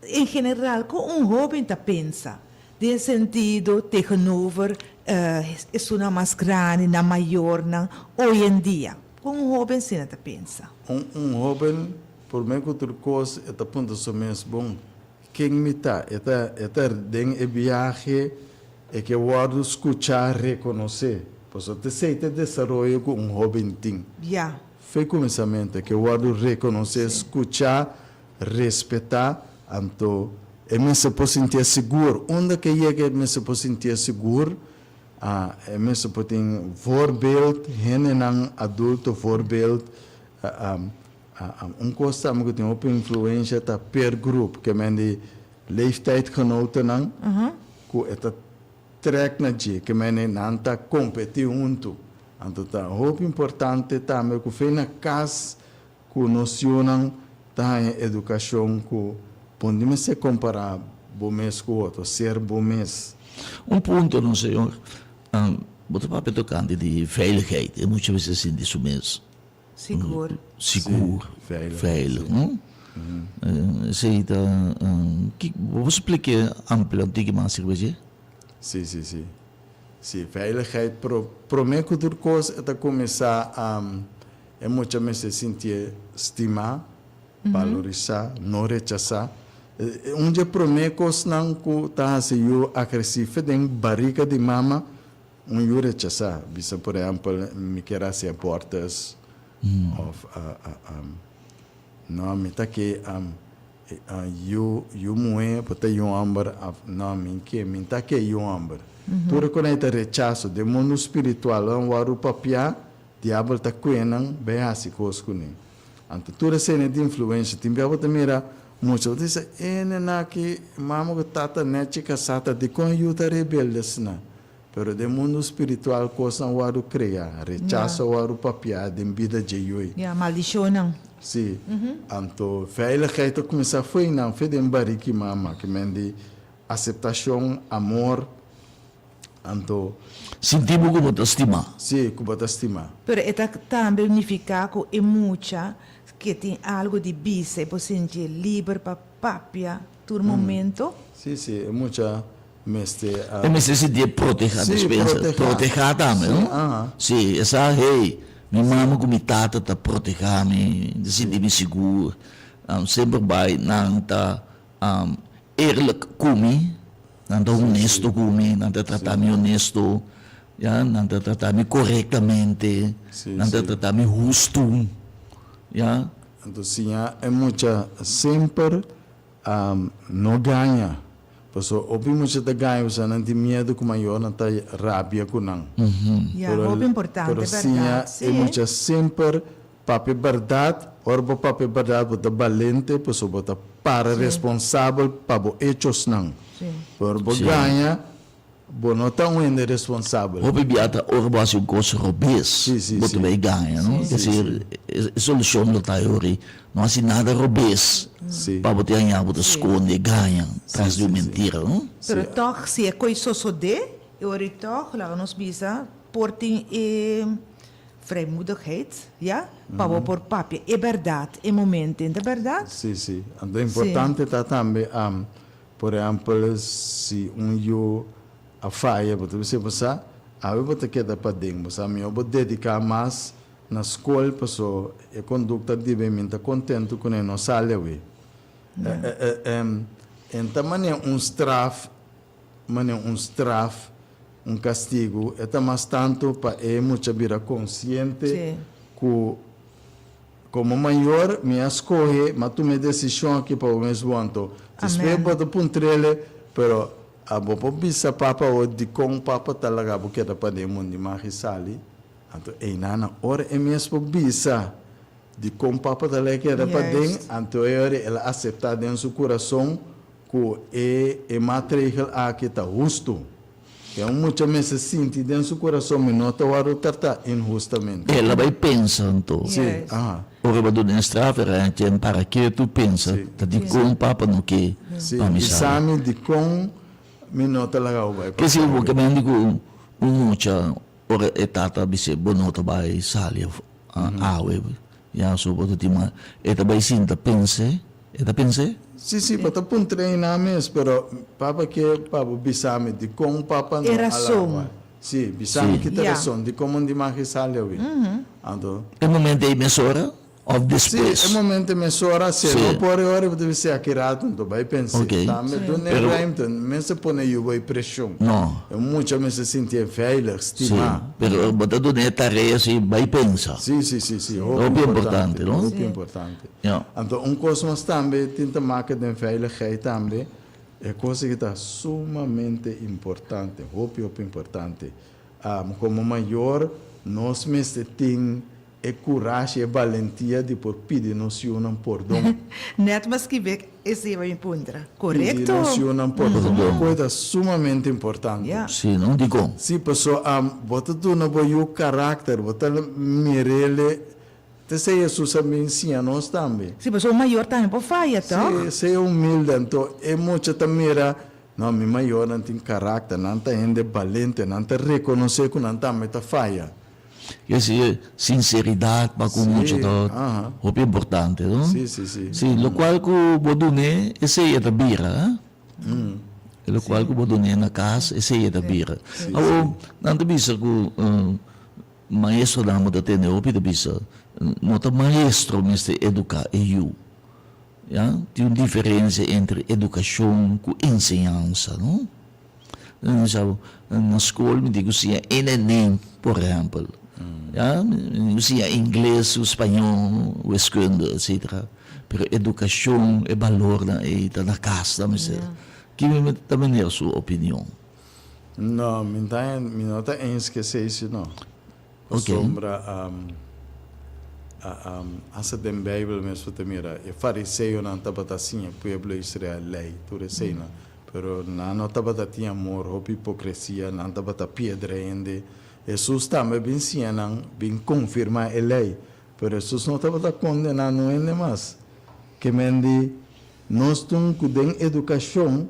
en general kon un hóben ta pensa den sentido tegenover esunnan mas grandi, nan mayornan, hoy en dia? Kon un hóben asina ta pensa? Un hóben, promé ku tur kos, e ta puntra su mes, Bon, ken mi ta? E ta e ta den e biahe, e ke wòrdu skuchá, rekonosé. Pasobra ta esei ta e desaroyo ku un hóben tin. Fe kuminsamentu, e ke wòrdu rekonosé, skuchá, respetá, anto e mester por sintié sigur. Unda ke yega e mester por sintié sigur. A E mester por tin voorbeeld, hendenan adulto voorbeeld. Un kos tambe ku tin hopi influensha ta peer group, ke men di leeftijdgenotennan ku e ta trèk na dje, ke men di nan ta kompetí huntu. Anto ta hopi importante tambe ku fe na kas ku nos yunan ta haña edukashon ku bo no mester kompará bo mes ku otro, ser bo mes. Un punto no señor, bo ta papia tokante di veiligheid, e mucha mester sinti su mes Sigur. sigur, veilig, no? Esei ta, bo por splike amplio un tiki mas riba dje? Sí, sí, sí. Sí, veiligheid pro, promé ku tur kos e ta kuminsá E mucha mester sintié stimá, balorisá, no rechasá. Un dje promé kosnan ku ta hasi yu agresivo den barika di mama, un yu rechasá. Bisa por ehèmpel, mi kier hasi abortus òf no, mi ta ke yu yu muhé, bo ta yu hòmber òf no, mi ke, mi ta ke yu hòmber. Tur e kos ta rechaso. Den mundu spiritual, ora un wòrdu papiá, Diabel ta kue nan bai hasi kos ku nan. Anto tur esei di influensha. Tin bia bo ta mira mucha bo ta bisa, E nena aki, mama ku tata nechi kasá ta dikon yu ta rebelde asina? Pero den mundu spiritual kosnan wòrdu kreá, rechaso wòrdu papiá den bida dje yui. Ya, maldishonnan. Sí. Anto veiligheid ta kuminsá fo'i nan, fo'i den bariki mama, ke men di aseptashon, amor, anto. Sinti bo ku bo ta stimá. Sí, ku bo ta stimá. Pero e ta tambe nifiká ku e mucha ke tin algu di bisa e por sintié liber pa papia tur momento. Sí, sí, e mucha mester a. E mester sintié protehá, Sí, despensa, protehá. protehá tambe, Sí, no? aha. Sí, e sa, hey, mi mama ku mi tata ta protehá mi, mi ta sinti mi sigur, semper bai nan ta eerlijk ku mi, nan ta honesto ku mi, nan ta trata mi honesto, ya, nan ta trata mi korektamente, Sí, nan ta sí. trata mi hustu, ya. Anto siña e mucha semper no gaña. Pasobra hopi mucha ta gaña pasobra nan tin miedu ku mayornan ta rabia ku nan. Ya, hopi importante, Pero bèrdat. siña Sí. e mucha semper papia bèrdat. Ora bo papia bèrdat bo ta balente pasobra bo ta para responsabel pa bo echosnan. Sí. Pero ora bo Sí. gaña Bo no ta un hende responsabel. Hopi bia ta ora bo hasi un kos robes, Sí, sí, bo ta sí. bay gaña, no? Sí, Es decir, sí. e solushon lo ta yori, no hasi nada robes Sí. pa bo tin haña bo ta Sí. skonde, gaña Sí, tras di un sí, sí. mentira, no? Pero Sí. tòg, si e koi sosodé, e ora ei tòg, laga nos bisa, por tin e vrijmoedigheid, ya, pa bo por papia e bèrdat e momento, ta bèrdat? Sí, sí. Anto importante ta tambe, Por ehèmpel, si un yu a faya, bo ta bisa bo sa, awe bo ta keda paden. Bo sa mihó bo dediká mas na skol paso e kondukta di bo mi ta kontentu kuné no sali awe. En ta manera un straf, manera un straf, un kastigu, e ta mas tantu pa e mucha bira konsiente ku Komo mayor, mi a skohe, mi a tuma e desishon aki pa bo mes bon. Anto, despues bo ta puntr'el, Pero, abo por bisa papa awor dikon papa ta laga bo keda paden mundi magi sali? Anto, einan ora e mes por bisa dikon papa ta laga e keda paden, anto e ora el a aseptá den su kurason ku e e matregel aki ta hustu. E un mucha mester sinti den su kurason mi no ta wòrdu tratá inhustamente. El a bai pensa anto. Sí, aha. Ora bo duna e straf e raña tien para ke tu pensa Sí. ta dikon papa no ke Sí, pa mi bisa sali. mi dikon mi no ta laga bo bai pa Ke si bo sali. ke men di ku un mucha ora e tata bis'é bo no ta bai sali of awe ya so bo ta tin mas e ta bai sinta pens'é. E ta pens'é? Sí, sí, bo ta puntra einan mes, pero papa ke pa bo bisa mi dikon papa no E a rason. laga. Sí, bisa mi Sí. ki ta Ya. rason dikon mon di magi sali awe. Anto. E momento ei mesora òf Sí, despues? e momento mesora, si e Sí. no por e ora bo ta bisa aki rato, anto bai pens'é. Ok. Tambe Sí. duna e Pero. ruimte, mester pone yu bo e preshon. No. E mucha mester sintié veilig, Sí, stimá. pero bo ta duna e tarea si bai pensa. Sí, sí, sí, sí, hopi Hopi importante, importante, no? hopi Sí. importante. Ja. Anto un kos mas tambe tin ta maka den veiligheid tambe, e kos aki ta sumamente importante, hopi hopi importante. Komo mayor nos mester tin e kurashi, e balentia di por pidi nos yunan pordon. Net mas kibe esei bai mi puntra. Pidi Korekto. nos yunan pordon. E kos ta sumamente importante. Ja. Sí, no? Dikon? Sí, paso bo ta duna bo yu karakter, bo ta mir'el T'esei Hesus a bin siña nos tambe. Sí, pasobra un mayor tambe por faya, tòg? Sí, sea humilde. Anto e mucha ta mira, No, mi mayornan tin karakter, nan ta hende balente, nan ta rekonosé ku nan tambe ta faya. Esei sinseridat pa ku mucha ta hopi importante, no? Sí, sí, sí. Sí, lokual ku bo dun'é, esei e ta bira, eh? E lokual ku bo dun'é na kas, esei e ta bira. Awor, nan ta bisa ku Maestronan bo ta tende hopi ta bisa, no ta maestro mester educa e yu. Ya, tin un diferencia entre educacion cu enseñansa, no? Nan bisa bo, na scol mi tin cu siña NNN, por ehempel. Ya, mi tin cu siña ingles, spañol, wiskunde, etcetera. Pero educacion, e balornan ey ta na cas ta mester. Kico ta meneer su opinion? No, mi ta mi no ta eens ku esei si no. Pasobra asta den Beibel mes bo ta mira e fariseonan tabata siña pueblo Israel lei, tur eseinan. Pero nan no tabata tin amor, hopi hipocresia, nan tabata piedra hende. Hesus tambe bin siña nan, bin confirma e ley. Pero Hesus no tabata condena no hende mas. Ke men di, nos tin cu den educacion,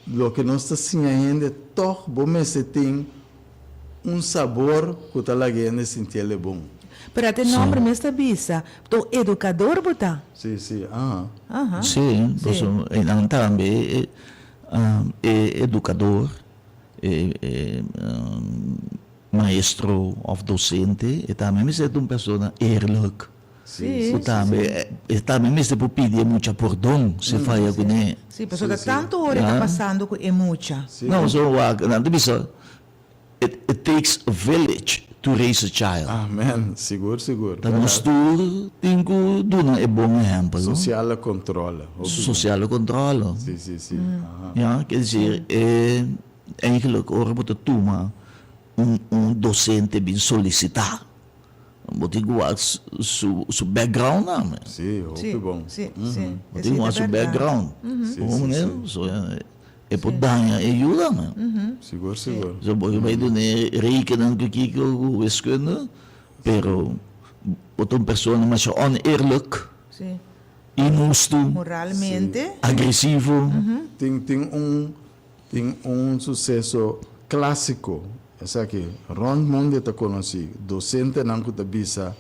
loke nos ta siña hende, toch bo mester tin un sabor cu ta laga hende sinti el e bon. Pero at e nomber mes ta bisa, ta un educador bo ta. Si, si, aha. Aha. Si, pasobra einan tambe e e educador, e e maestro of docente, e tambe mester ta un persona eerlijk. Si. Ku tambe e tambe mester por pidi e mucha pordon si e faya kuné. Si, pasobra ta tantu ora e ta pasando ku e mucha. No, so wak, nan ta bisa, it it takes a village to raise a child. Amen, sigur sigur. Ta nos tur tin ku duna e bon ehèmpel, no? Sosiale controle. Sosiale controle. Si, si, si. Aha. Ya, ke desir e eigenlijk ora bo ta tuma un un docente bin solisitá. Bo tin ku wak su background nan. Sí, hopi bon. Sí, sí. Bo tin ku wak su background. Sí, sí, sí. So e por daña e yuda man. Sigur, sigur. So bo bai duna rekenen ku kiko ku wiskunde, pero bo ta un persona masha oneerlijk, inhustu, Moralmente. agresivo. Tin tin un Tin un suseso klásiko, esaki rònt mundu e ta konosí, dosentenan ku ta bisa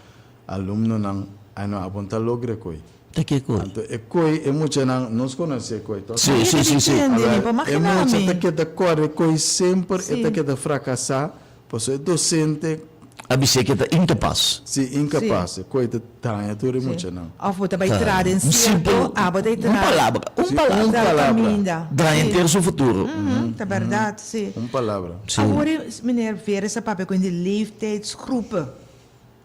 alumnonan, Ai no apunta logra e koi. Ta ke koi? Anto e koi, e muchanan, nos konosé e koi, tòg? Sí, sí, sí, sí. Awor, e mucha ta keda kòre e koi semper, e ta keda frakasá, pasobra e dosente. A bis'é ke ta inkapas. Sí, inkapas. E koi ta daña tur e muchanan. Òf bo ta bai tra den sierto, abo ta Un palabra, un palabra. Un palabra. Daña henter su futuro. Ta bèrdat, sí. Un palabra. Sí. Awor e meneer Veres a papia ku hende leeftijdsgroepen,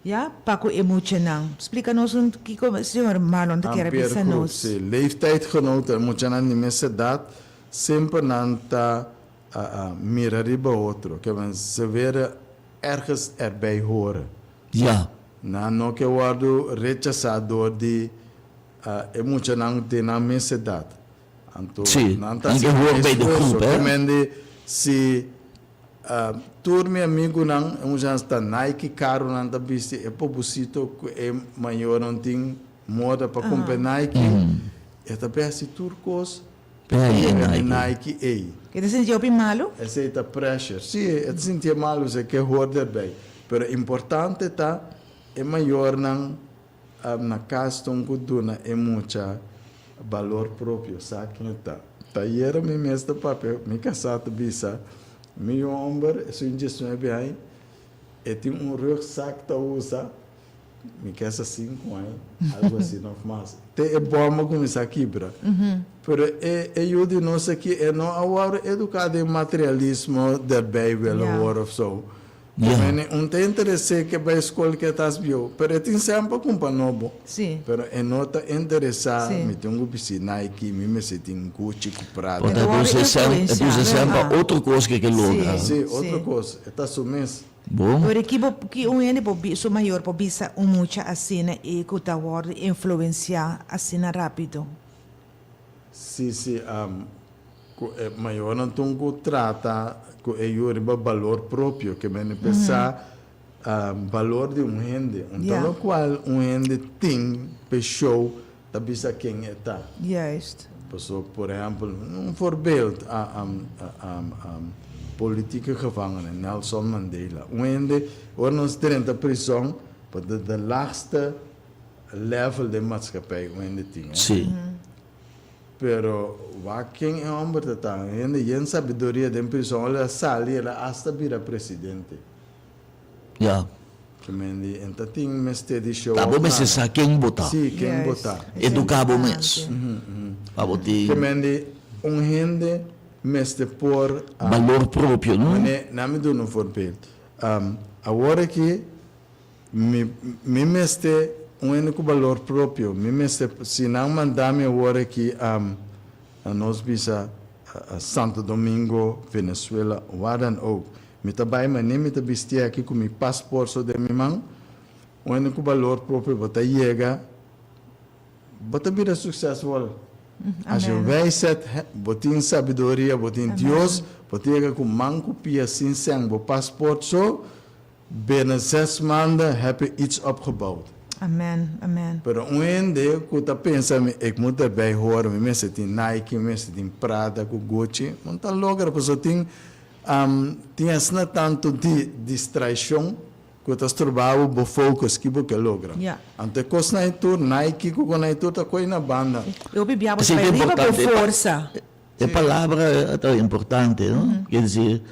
ya, pa ku e muchanan. Splika nos un kiko señor Marlon ta kier a bisa nos. Ampeergroep, sí. Leeftijdgenoten, e muchanan di mes edat, semper nan ta mira riba otro. Ke men se were ergens erbij horen. Ja. Nan no ke wòrdu rechasá dor di e muchanan den nan mes edat. Anto Sí, nan ta nan ke hasi un hoor bij de esfuerso. groep, hè. Ke men di si tur mi amigunan, e muchanan sta Nike karu nan ta bisti, e pobusito ku e mayornan tin moda pa kumpra Nike, e ta besti tur kos P'e e Nike. Nike ei. E ta sinti hopi malu? Esei ta pressure. Sí, e ta sintié malu, esei ke hoor derbij. Pero importante ta e mayornan na kas ton ku duna e mucha balor propio, sa ken e ta. Ta ayera mi mes ta papia, mi kasá ta bisa, mi yu homber, esun diesnuebe aña, e tin un rugzak ta usa. Mi ke sa sinku aña, algo asina of mas. Te e bòm a kuminsá kibra. Pero e e yu di nos aki e no a wòrdu eduká den materialismo der Bijbel hoor of so. Mene un ta interes'é ke bai skol ke ta hbo, pero e tin semper kumpa nobo. Pero e no ta interesá, mi tin ku bisti Nike, mi mester tin Gucci ku Prada. Bo ta duse semper otro kos ke ke logra. Si, otro kos. E ta su mes. Bo. Ora ki bo ki un hende por bi su mayor por bisa un mucha asina i ku ta wòrdu influensiá asina rápido? Sí, sí, ku e mayornan tun ku trata ku e yu riba balor propio, ke men pensá balor di un hende, un ta lokual un hende tin p'e show ta bisa ken e ta. Juist. Paso, por ehempel, un voorbeeld, politieke gevangene Nelson Mandela. Un hende, ora nos drenta prison, pa ta de laagste level den maatschappij un hende tin, hè. Sí. Pero wak ken e homber ta ta, un hende yen sabiduria den prison, ora el a sali, el a hasta bira presidente. Ya. Ke men di en ta tin mester di show Ta off bo mester nada. sa ken bo ta. Sí, ken bo ta. Eduká bo mes. Pa bo tin. Ke men di un hende mester por. Balor propio, no? Mane, nan mi duna un voorbeeld. Awor aki mi mi mester un hende ku balor propio. Mi mester, si nan manda mi awor aki na nos bisa Santo Domingo, Venezuela, waar dan ook. Mi ta bai manera mi ta bisti aki ku mi pasport so den mi man, un hende ku balor propio bo ta yega, bo ta bira suksesvol. Als je wijsheid hebt, bo tin sabiduria, bo tin Dios, bo ta yega ku man ku pia sin sèn bo paspoort so, binnen zes maanden heb je iets opgebouwd. Amen, amen. Pero un hende ku ta pensa mi ik moet erbij horen, mi mester tin Nike, mi mester tin Prada ku Gucci, bo no ta logra pasobra tin tin asina tantu di distraishon Ku ta stroba bo bo focus ki bo ke logra. Ja. Anto e kosnan ei tur, Nike ku kon ei tur ta koe na banda. E hopi bia bo Esei ta ta bai riba bo importante. forsa. E palabra ta importante, no? Ker disi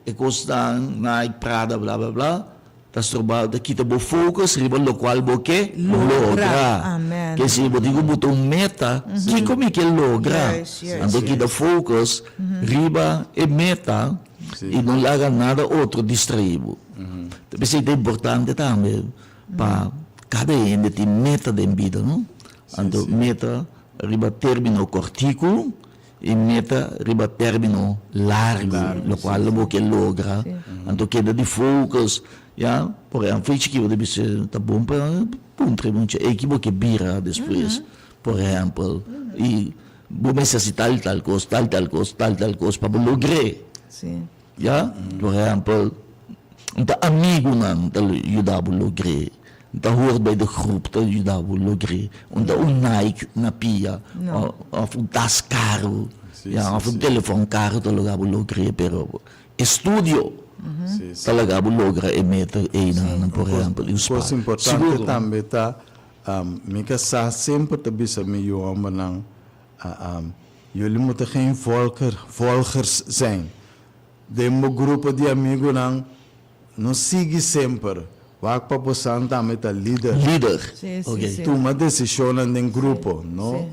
e kosnan, Nike, Prada, bla bla bla, ta stroba, ta kita bo focus riba lokual bo ke logra. Amen. Ker disi bo tin ku buta un meta, kiko mi ke logra? Juist, juist. Anto kita focus riba e meta. I no laga nada otro distraí bo. Ta p'esei ta importante tambe pa kada hende tin meta den bida, no? Anto meta riba término kòrtiku i meta riba término largu, lokual bo ke logra. Anto keda di focus, ya. Por ehèmpel, fo'i chikí bo ta bisa ta bon pa puntra e mucha, ey ki bo ke bira despues? Por ehèmpel, i. Bo mester hasi tal i tal kos, tal i tal kos, tal i tal kos pa bo logr'é. Sí. Ya? Por ehèmpel, un ta amigunan ta yuda bo logr'é, un ta hoort bij de groep ta yuda bo logr'é, un ta un Nike na pia òf un tas karu, ya, òf un telefòn karu ta logra bo logr'é, pero estudio ta laga bo logra e meta einan, por ehèmpel. Un kos importante tambe ta Mi kasá semper ta bisa mi yu hòmbernan, Jullie moeten geen volger, volgers zijn. Den bo grupo di amigunan, no sigui semper. Wak pa bo san tambe ta lider. Lider, Sí, sí, ok. sí. Tuma desishonnan den grupo, no, Sí.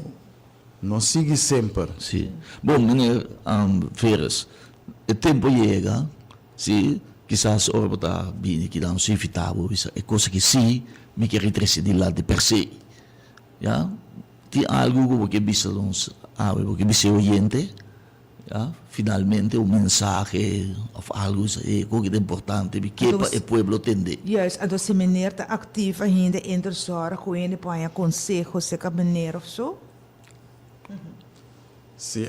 no sigui semper. Sí. Bon, meneer Veeris, e tempo yega Si, kisas ora bo ta bini ki nan su invitá bo bisa e cosa ki si mi ke retrese dilanti per se. Ya, tin algu ku bo ke bisa nos awe, bo ke bisa e oyente, ya, finalmente un mensahe òf algu bisa e koke ta importante mi ke pa e pueblo tende. Juist, anto si meneer ta aktief ainda enter zòrg ku hende por haña konseho serka meneer òf so? Si,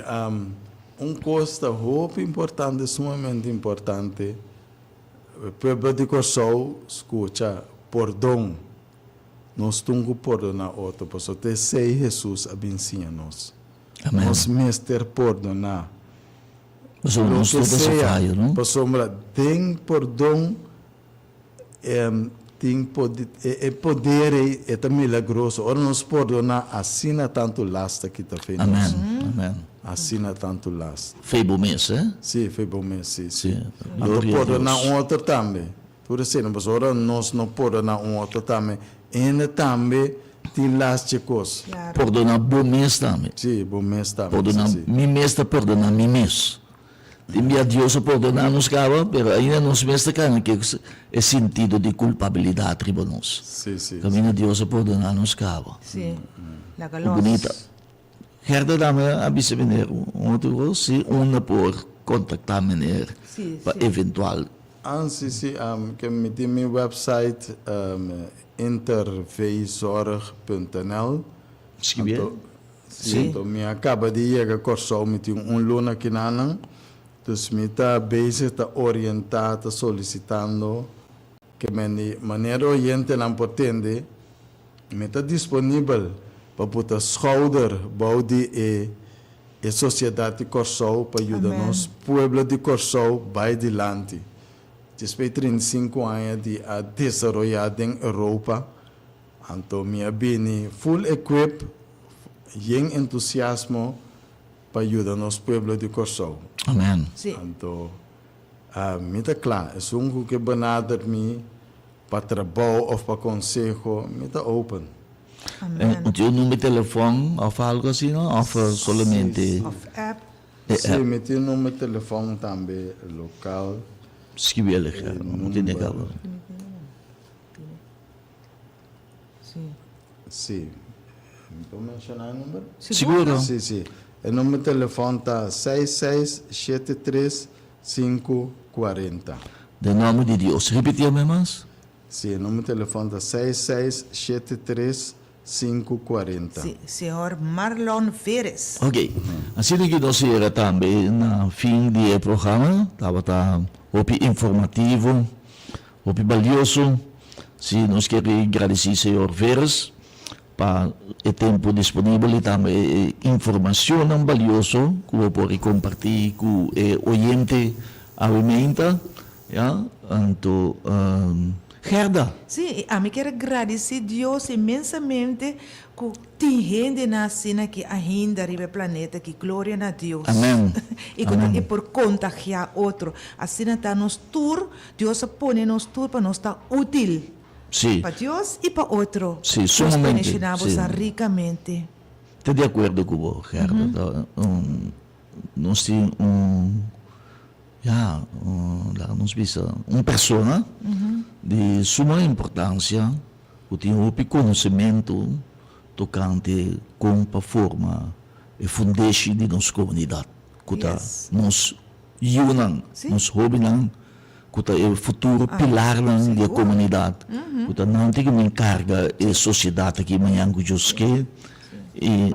un kos ta hopi importante, sumamente importante, e pueblo di Kòrsou skucha, pordon. Nos tin ku pordoná otro, pasobra ta esei Hesus a bin siña nos. Nos mester pordoná. Pasobra nos Loke tur ta sea, fayo, no? pasobra den pordon Tin e poder ei e ta milagroso. Ora nos pordoná asina tantu last ta kita fe nos. Amen, amen. Asina tantu last. Fe bo mes, eh? Sí, fe bo mes, sí, sí. Sí, Anto gloria a pordoná Dios. un otro tambe. Tur esei, pasobra ora nos no pordoná un otro tambe, hende tambe tin last dje kos. Claro. Pordoná bo mes tambe. Sí, bo mes tambe, sí, Pordoná, sí. mi mes ta pordoná mi mes. Tin bia Dios a pordoná nos kaba, pero ainda nos mes ta kanga ke e sintido di kulpabilidat riba nos. Sí, sí. Kaminda Dios a pordoná nos kaba. Sí, laga Ku los. bunita. Gerda dame a bisa meneer un otro kos, si unda por kontaktá meneer Sí, pa sí. eventual. Ah, sí, sí, ke mi tin mi website interveezorg.nl. Skibié? Anto, Sí, anto mi a kaba di yega Kòrsou, mi tin un luna kinanan, dus mi ta bezig ta orientá, ta solisitando ke men di manera oyentenan por tende, mi ta disponibel pa puta schouder bou di e e sosiedat di Kòrsou pa yuda nos pueblo di Kòrsou bai dilanti. Despues di 35 aña di a desaroyá den Europa, Anto mi a bini full equip, yen entusiasmo pa yuda nos pueblo di Kòrsou. Amen. Sí. Anto mi ta kla, esun ku ke benader mi pa trabou òf pa konseho, mi ta open. Amen. Un tin un number di telefòn òf algu asina òf solamente Òf app. e Sí, app? mi tin number di telefòn tambe lokal. Skibi el, no tene kaba. Sí. Mi por menshoná e number? Siguro. Sí, sí. E number di telefòn ta seis seis shete tres sinku kuarenta. Den nòmber di Dios. Ripití ame mas. Sí, e number di telefòn ta seis seis shete tres. 5 40. Si, señor Marlon Veres. Ok, asina ku nos yega tambe na fin di e programa, tabata hopi informativo, hopi balioso. Si nos ke gradisí señor Veres pa e tempu disponibel i tambe e informashonnan balioso ku bo por kompartí ku e oyente awe meinta, ya. Anto Gerda. Sí, i ami kier gradisí Dios inmensamente ku tin hendenan asina aki ainda riba e planeta aki. Gloria na Dios. Amen. I ku ta e por kontagiá otro. Asina ta nos tur, Dios a pone nos tur pa nos ta útil. Sí. Pa Dios i pa otro. Sí, Dios sumamente. bendishoná Sí. boso rikamente. Ta di akuerdo ku bo, Gerda. Ta un, nos tin un, ya, un, laga nos bisa, un persona di suma importansia ku tin hopi konosementu tokante kon pa forma e fundeshi di nos komunidat, ku ta nos yunan, nos hóbennan. Ku ta e futuro pilarnan di e komunidat, ku ta nan tin ku bin karga e sosiedat aki mañan ku Dios ke. I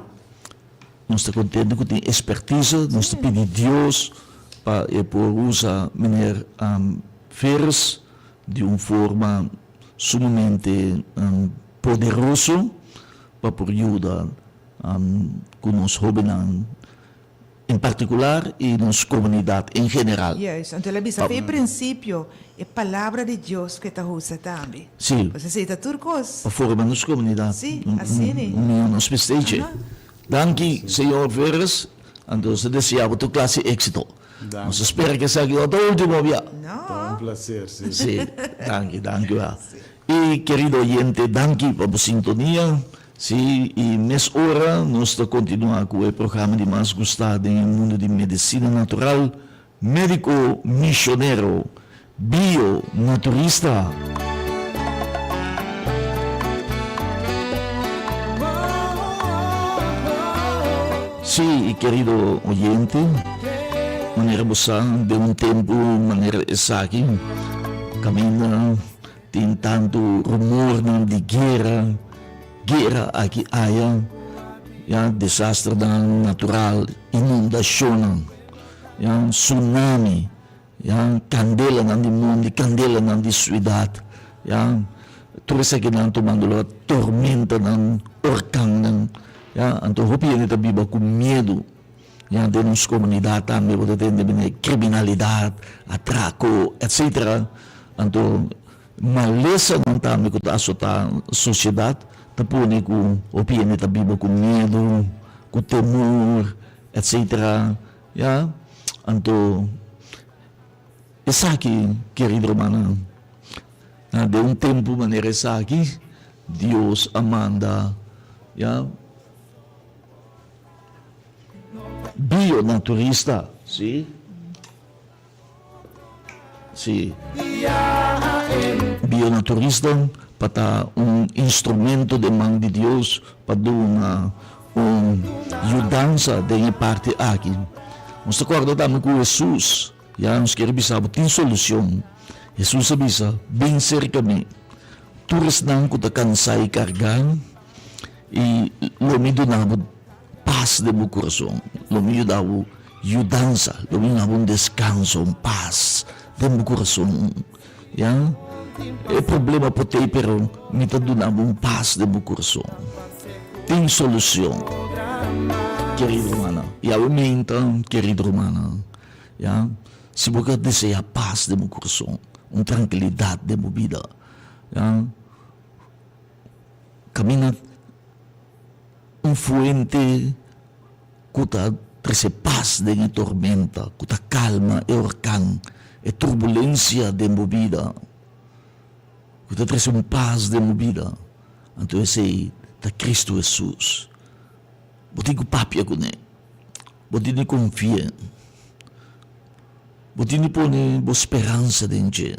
nos ta kontento ku tin ekspertise, nos ta pidi Dios pa e por usa meneer Veres di un forma sumamente poderoso pa por yuda ku nos hóbennan. En partikular i nos komunidat en general. Juist, anto el a bisa fe prinsipio e palabra di Dios ku e ta usa tambe. Sí. Pues esei ta tur kos. Pa forma nos komunidat. Sí, asina. Un mihó nos mester. Danki, señor Veres. Anto nos ta desea bo tur klase éksito. Danki. Nos ta spera ku esaki no ta último bia. No. Ta un plaser, sí. Sí, danki, danki. I kerido oyente, danki pa bo sintonia. Sí, i mes ora nos ta kontinuá ku e programa di mas gustá den e mundu di medisina natural, Médiko Misionero, Bio Naturista. Sí, i kerido oyente, manera bo sa, den un tempu manera esaki, kaminda Tin tantu rumornan di guera, guera aki aya, ya, desasternan natural, inundashonnan, ya, tsunami, ya, kandelanan di mondi, kandelanan di suidat, ya, tur esakinan tumando lugar, tormentanan, orkannan, ya, anto hopi hende ta biba ku miedu. Ya den nos komunidat tambe bo ta tende bini kriminalidat, atrako, etsetera. Anto malesanan tambe ku ta asotá sosiedat ta pone ku hopi hende ta biba ku miedu, ku temor, etsetera. Ya, anto esaki, kerido rumannan, den un tempu manera esaki Dios a manda, ya. Bio naturista, si. Si. Bio naturista pa ta un instrumento den man di Dios pa duna un yudansa den e parti aki. Nos ta corda tambe cu Jesus, ya nos kier bisa bo tin solucion. Jesus a bisa, Bin cerca mi, tur esnan cu ta cansa y carga. I lo mi duna bo pas den bo kurason, lo mi yuda bo yudansa, lo mi duna bo un deskanso, un pas den bo kurason. Ya, e problema por t'ei, pero mi ta duna bo un pas den bo kurason. Tin solushon, kerido rumannan. I awe meinta, kerido rumannan, ya, si bo ke desea pas den bo kurason, un trankilidat den bo bida, ya. Camina un fuente cu ta trece paz den e tormenta, cu ta calma e orcan, e turbulencia den bo bida, cu ta trece un paz den bo bida, anto esey ta Cristo Jesus. Bo tin cu papia cune, bo tin di confia, bo tin di pone bo speransa den dje.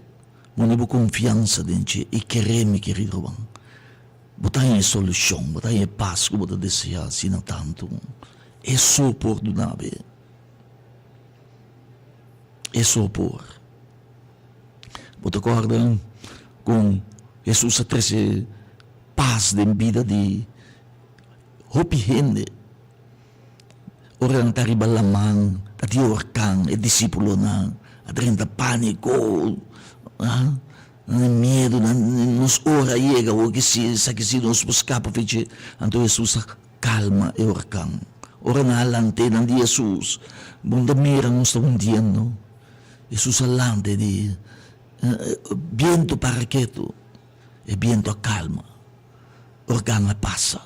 Pone bo konfiansa den dje i kere, mi kerido ruman. Bo ta haña e solushon, bo ta haña e pas ku bo ta deseá asina tantu. E so por duna bo. E so por. Bo ta kòrda kon Hesus a trese pas den bida di. Hopi hende, ora nan ta riba laman, ta di orkan, e disípulonan a drenta pániko, nan tin miedu, nan nos ora a yega, awor ki si esaki si nos por skapa for dje. Anto Hesus a kalma e orkan. Ora nan a lant'é, nan di Hesus, Bo no ta mira nos ta hundiendo? Hesus a lanta i di, Bientu para ketu. E bientu a kalma. Orkan a pasa.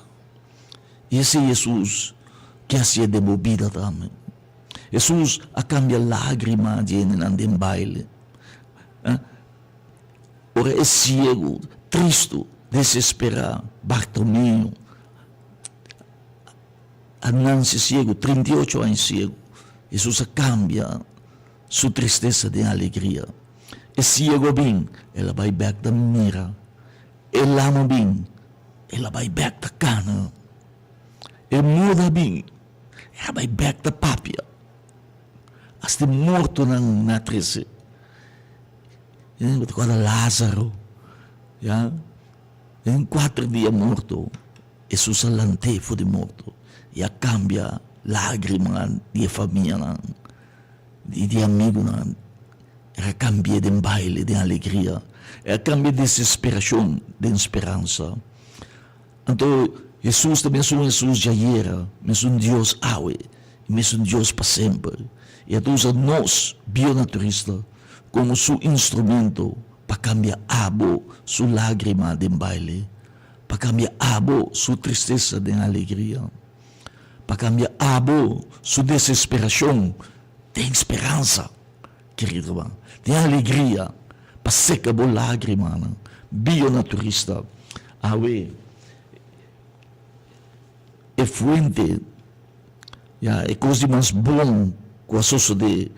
I esei Hesus ke hasié den bo bida tambe. Hesus a kambia lágrima di hendenan den baile. Ora e siegu, tristu, desesperá, Bartomeo, a nanse siegu, 38 aña siegu, Hesus a kambia su tristesa den alegria. E siegu a bin, el a bai bèk ta mira. E lama bin, el a bai bèk ta kana. E muda bin, el a bai bèk ta papia. Asta e mortonan na trese. Bo ta kòrda Lázaro, ya, den kuater dia morto, Hesus a lant'é for di morto i a kambia lágrimanan di e famianan i di e amigunan. El a kambi'é den baile, den alegria. El a kambia desesperashon den speransa. Anto, Hesus ta mesun Hesus djayera, mesun Dios awe i mesun Dios pa semper. I a ta usa nos, bionaturista, komo su instrumento pa kambia abo su lágrima den baile, pa kambia abo su tristesa den alegria, pa kambia abo su desesperashon den speransa. Kerido ruman, tin alegria pa seka bo lagrimanan. Bionaturista, awe e fuente, ya, e kos di mas bon ku a sosodé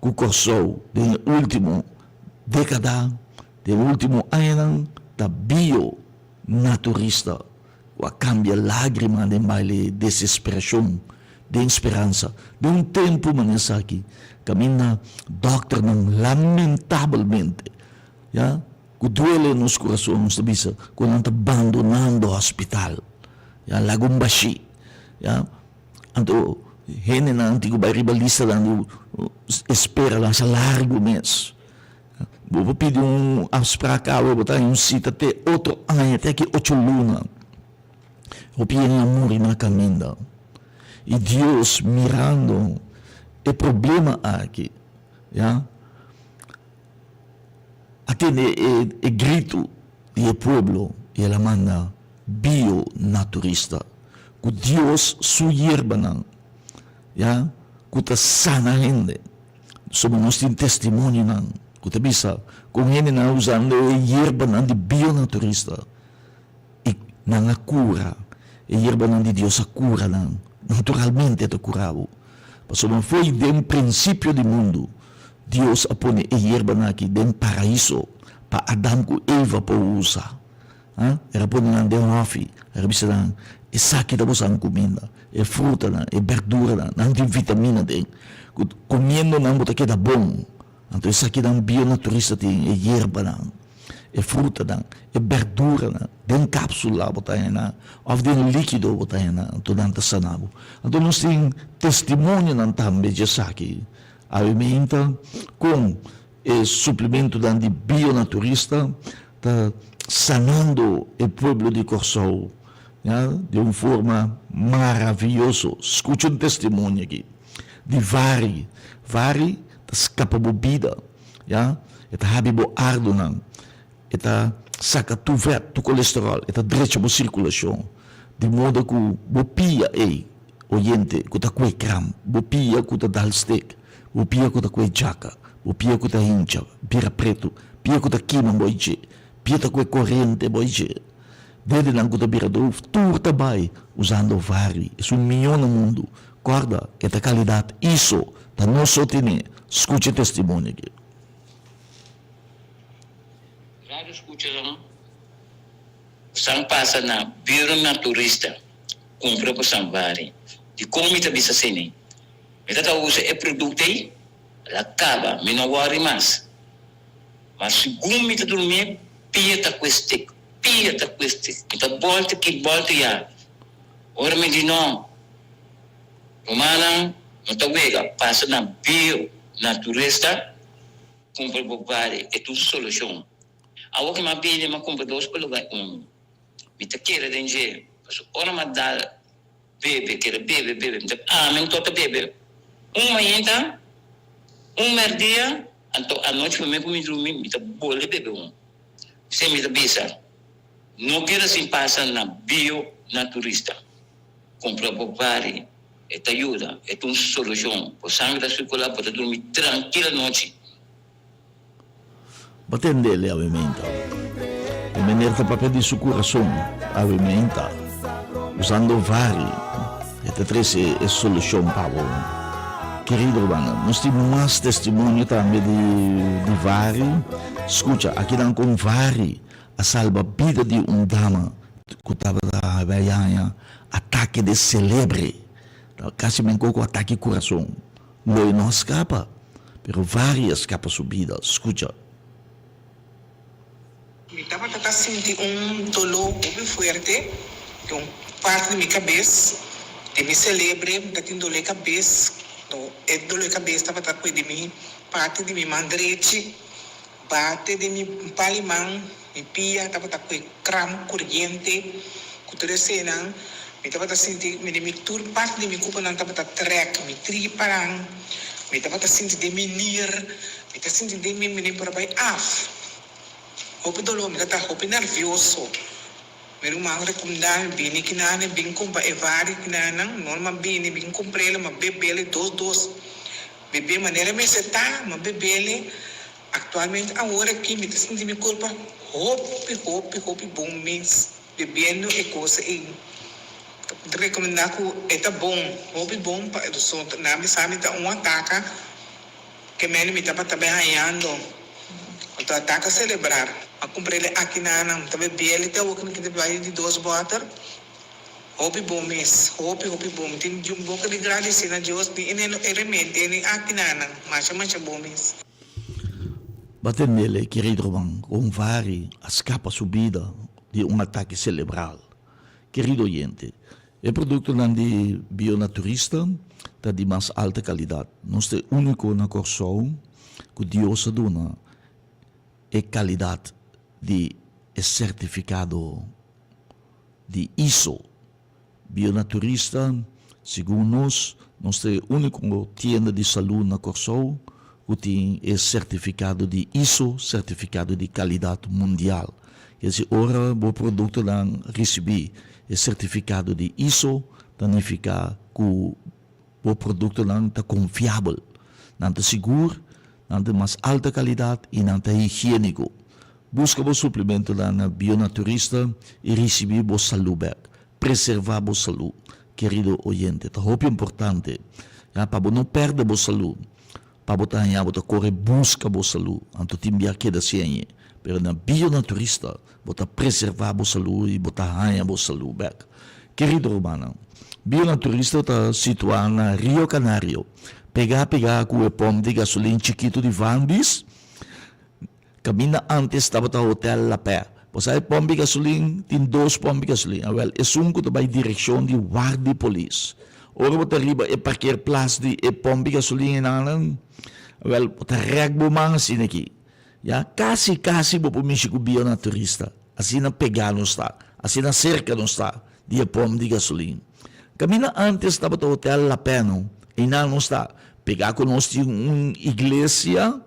ku Kòrsou den e último dékada, den e último añanan, ta bionaturista. Ku a kambia lágrima den baile desesperashon den speransa. Den un tempu manera esaki, kaminda dòkternan lamentabelmente, ya, ku duele nos kurason nos ta bisa ku nan ta bandonando hospital, ya, laga un bashí, ya. Anto hendenan tin ku bai riba listanan di espera lansha largu mes. Bo por pidi un afsprak awe, bo ta haña un sita te otro aña, te aki ocho luna. Hopi hende a muri na kaminda. I Dios mirando e problema aki, ya, a tende e e gritu di e pueblo i el a manda bionaturista ku Dios su yerbanan, ya, ku ta sana hende. Pasobra nos tin testimonionan ku ta bisa kon hendenan a usando e yerbanan di bionaturista i nan a kura. E yerbanan di Dios a kura nan. Naturalmente e ta kura bo. Pasobra fo'i den prinsipio di mundu Dios a pone e yerbanan aki den paraiso pa Adam ku Eva por usa. El a pone nan den hòfi. El a bisa nan, Esaki ta boso kuminda, e frutanan, e bèrduranan, nan tin vitamina den, ku komiendo nan bo ta keda bon. Anto esakinan bionaturista tin, e yerbanan, e frutanan, e bèrduranan, den kápsula bo ta haña nan, òf den líkido bo ta haña nan, anto nan ta sana bo. Anto nos tin testimonionan tambe dje esaki. Awe meinta kon E suplementonan di bionaturista ta sanando e pueblo di Kòrsou ya di un forma maravioso. Skucha un testimonio aki di Vari. Vari ta skapa bo bida ya, e ta habi bo ardonan, e ta saka tur vèt, tur kolesteròl, e ta drecha bo sirkulashon di moda ku bo pia ei oyente ku ta kue kram, bo pia ku ta dal stek. Bo pia ku ta kue djaka, bo pia ku ta hincha, bira pretu, pia ku ta kima bo dje, pia ta kue korente bo dje, dedenan ku ta bira doof, tur ta bai usando vari. Esun mió na mundu. Kòrda, e ta kalidat iso, ta nos so tene. Skucha e testimonio aki. Radio skuchanan ku san pasa na Bureau Naturista kumpra ku san vari. Dikon mi ta bisa asina? Mi ta ta usa e produkto ei, el a kaba, mi no wòri mas. Ma segun mi ta durmié, pia ta ku e stik, pia ta ku e stik. Mi ta bòlta aki, bòlta ya. Ora mi di no, rumannan no ta wega, pasa na bio naturista kumpra bo bari, e ta un solushon. Awor ku mi a bini mi a kumpra dos pa luga un. Mi ta kere den dje, pasobra ora mi a dal bebe, kere bebe, bebe, mi ta ami anto ta bebe un mainta, un merdia, anto anochi prome ku mi drumi mi ta bolbe bebe un. P'esei mi ta bisa. No keda sin pasa na bio naturista. Cumpra bo bari, e ta yuda, e ta un solucion. Bo sangre ta circula, bo ta durmi trankil anochi. Bo tendele awementa. E meneer ta papia di su curason awementa. Usando vari, e ta trece e solucion pa bo. Kerido rumannan, nos tin mas testimonio tambe di di vari. Scucha, akinan con vari a salba bida di un dama ku tabata haña atake di selebre, kasi menko ku atake kurason. Lo e no a skapa, pero vari a skapa su bida. Skucha. Mi tabata ta sinti un doló hopi fuerte den un parti di mi kabes, den mi selebre mi ta tin doló e kabes, e doló e kabes tabata kue di mi parti di mi man drechi. Bate den mi pali man, mi pia tabata kue kram kuriente ku tur esenan. Mi tabata sinti mi den mi tur parti di mi kupanan tabata trèk, mi tripanan. Mi tabata sinti den mi nir, mi ta sinti den mi mi por a bai af. Hopi doló, mi tabata hopi nervioso. Mi ruman rekomendá mi bini kinan e bin kumpra e vari kinanan. Norma bini bin kumpr'el, ma beb'el dos dos. Bebe manera mester ta, ma bebele actualmente awor aki mi ta sinti mi curpa hopi hopi hopi bon mes bebiendo e cosa ey. Ta recomenda cu e ta bon, hopi bon pa so nan bisa mi ta un ataca ke mende mi tabata bay hañando, anto ataca celebrar. A cumprele aki nan, mi ta bebele te awor cu mi ta bay di dos boter. Hopi bon mes, hopi hopi bon. Mi tin di un boka di gradisí na Dios ni e e remente ni aki na nan. Masha masha bon mes. Batendele, kerido ruman, kon vari a skapa su bida di un atake selebral. Kerido oyente, e produktonan di Bionaturista ta di mas alta kalidat. Nos ta e úniko na Kòrsou ku Dios a duna e kalidat di e sertifikado. Di ISO. Bionaturista, Segun nos, nos ta e úniko tienda di salú na Kòrsou ku tin e sertifikado di ISO, sertifikado di kalidat mundial. Ke si ora bo produktonan risibí e sertifikado di ISO, ta nifiká ku bo produktonan ta konfiabel, nan ta sigur, nan ta mas alta kalidat i nan ta higiéniko. Buska bo suplementonan na Bionaturista i risibí bo salú bèk. Preservá bo salú, kerido oyente. Ta hopi importante, ya, pa bo no pèrdè bo salú. Pa bo ta haña bo ta kore buska bo salú, anto tin bia keda sin añe. Pero na Bionaturista bo ta preservá bo salú i bo ta haña bo salú bèk. Kerido rumannan, Bionaturista ta situá na Rio Canario, pegá pegá ku e pòmp di gasolin chikitu di Vanbis. Kaminda antes tabata Hotel La Paix. Bo sa e pòmp di gasolin tin dos pòmp di gasolin. Awèl, esun ku ta bai direkshon di ward di polis. Ora bo ta riba e parkeerplaats di e pòmp di gasolin enanan, awèl, bo ta rèk bo man asina aki. Ya, kasi kasi bo por mishi ku Bionaturista. Asina pegá nos ta, asina serka nos ta di e pòmp di gasolin. Kaminda antes tabata Hotel La Paix no, einan nos ta. Pegá ku nos tin un iglesia.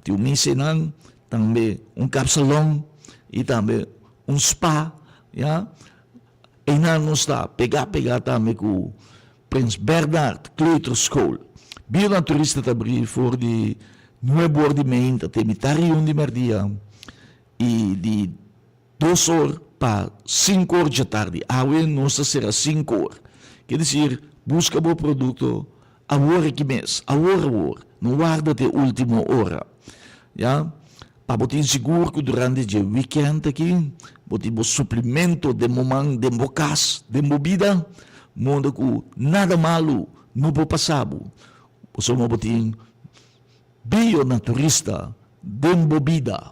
Tin un misa einan, tambe un kapsalon i tambe un spa, ya. Einan nos ta pegá pegá tambe ku Prins Bernhard Kleuterschool. Bira turista ta bri for di nuebe or di meinta te mitar i un di merdia i di Dos or pa sinku or djatardi. Awe nos ta sera sinku or. Ke desir, buska bo produkto awor aki mes, awor awor. No warda te ultimo ora. Ya, pa bo tin sigur ku durante dje wikènt aki bo tin bo suplimento den bo man, den bo kas, den bo bida, moda ku nada malu no por pasa bo. Pasobra bo tin bio naturista den bo bida.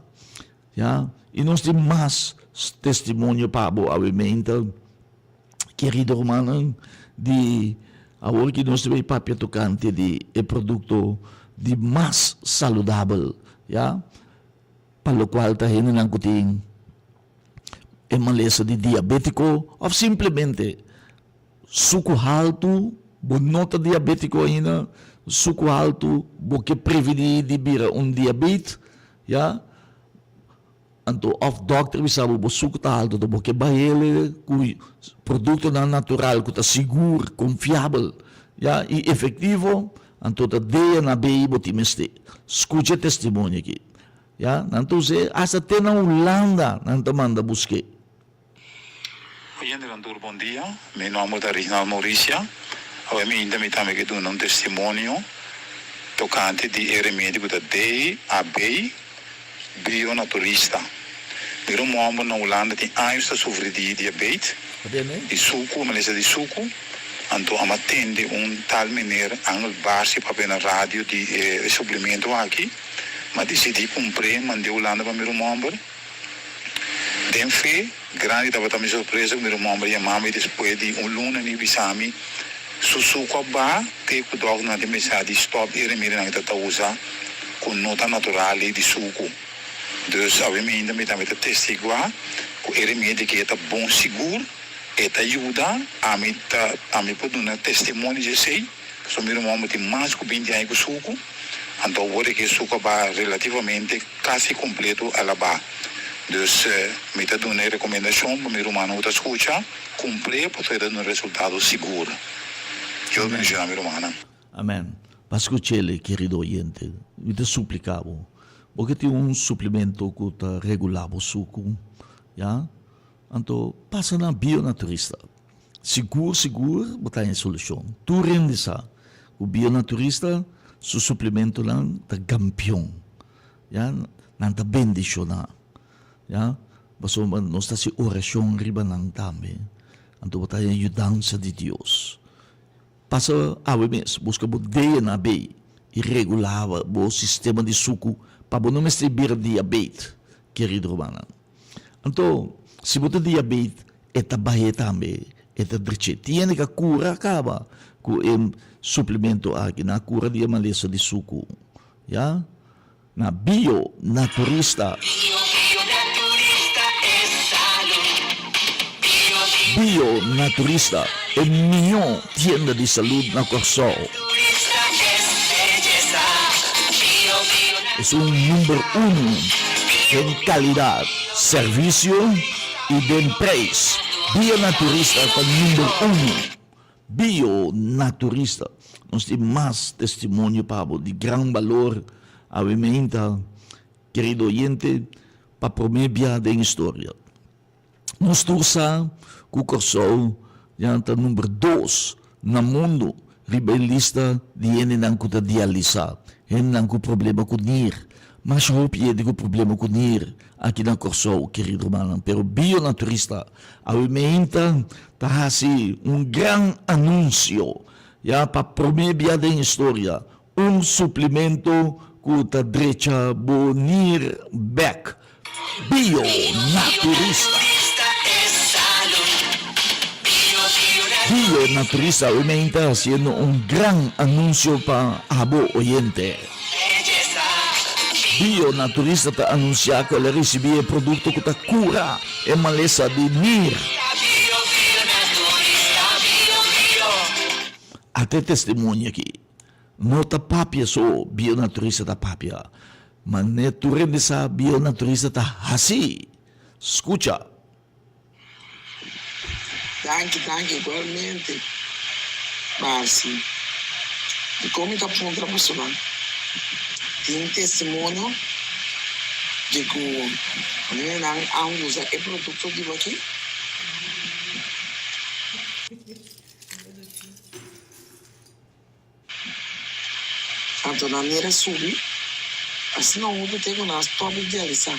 Ya, i nos tin mas testimonio pa bo awe meinta. Kerido rumannan, di awor ki nos ta bay papia tocante di e producto di mas saludabel, ya, pa locual ta hendenan cu tin e malesa di diabetico of simplemente sucu haltu, bo no ta diabetico ainda, sucu haltu bo ke preveni di bira un diabet, ya. Anto of dokter bisa bo bo suku ta alto to bo ke bahele ku produktonan natural ku ta sigur, konfiabel, ya, i efektivo, anto ta dea na bei bo tin mester. Skucha e testimonio aki. Ya, nan ta us'é hasta te na Hulanda nan ta manda busk'é. Oyentenan tur bon dia, mi nomber ta Rignald Mauricia, awe mi inta mi tambe ke duna un testimonio tokante di e remedi ku ta DAB Bio Naturista. Mi ruman homber na Hulanda tin años ta sufri di diabet, di suku, malesa di suku, anto a tende un tal meneer Angel Barsi papia na radio di e suplemento aki, m'a disidi kumpr'é mand'é Hulanda pa mi ruman homber. Den fe, grandi tabata mi sorpresa ku mi ruman homber yama mi despues di un luna mi bisa mi su suku a baha te ku dòkternan ta mester di stòp e remedinan ku ta ta usa ku no ta natural di suku. Dus awe mainta mi tambe ta testiguá ku e remedi ke ta bon sigur, e ta yuda, ami ta ami por duna testimonio di esei. Pasobra mi ruman homber tin mas ku binti aña ku suku, anto awor e ke suku a baha relativamente kasi kompleto a la baha. Dus mi ta duna e rekomendashon pa mi rumannan ku ta skucha, kumpl'é pasobra e ta duna resultado sigur. Dios bendishoná mi rumannan. Amen. Pa skuch'el, kerido oyente, mi ta supliká bo, bo ke tin un suplemento ku ta regulá bo suku, ya? Anto pasa na Bionaturista. Sigur sigur bo ta haña solushon. Tur hende sa ku Bionaturista su suplementonan ta kampion. Ya, nan ta bendishoná. Ya, pasobra nos ta hasi orashon riba nan tambe. Anto bo ta haña yudansa di Dios. Pasa awe mes, buska bo DNA bay i regulá bo sistema di suku pa bo no mester bira diabet, kerido rumannan. Anto, si bo ta diabet, e ta bah'é tambe, e ta drech'é. Tin hende ka kura kaba ku e suplemento aki, nan a kura di e malesa di suku, ya. Na Bio Naturista. Bio Naturista, e mihó tienda di salud na Kòrsou. Esun number uno den calidad, servicio y den prijs. Bio Naturista ta number uno. Bio Naturista. Nos tin mas testimonio pa bo di gran balor awe meinta, kerido oyente, pa prome bia den historia. Nos tur sa ku Kòrsou ya ta number dos na mundu riba e lista di hendenan ku ta dialisá, hendenan ku problema ku nir. Masha hopi hende ku problema ku nir aki na Kòrsou, kerido rumannan. Pero Bionaturista awe meinta ta hasi un gran anunsio, ya pa promé bia den historia, Un suplemento ku ta drecha bo nir bek. Bio Naturista. Bio Naturista awe ta hasiendo un gran anunsio pa abo oyente. Bio Naturista ta anunsiá ku el a risibí e produkto ku ta kura e malesa di nir. Ata e testimonio aki. No ta papia so bionaturista ta papia, ma ne tur hende sa bionaturista ta hasi. Skucha! Danki, danki igualmente, Marcy. Dikon mi ta puntra pasobra tin testimonio di ku hendenan a usa e produkto di bo aki? Anto nan mira subi, asina hopi te ku nan a stòp di dialisá.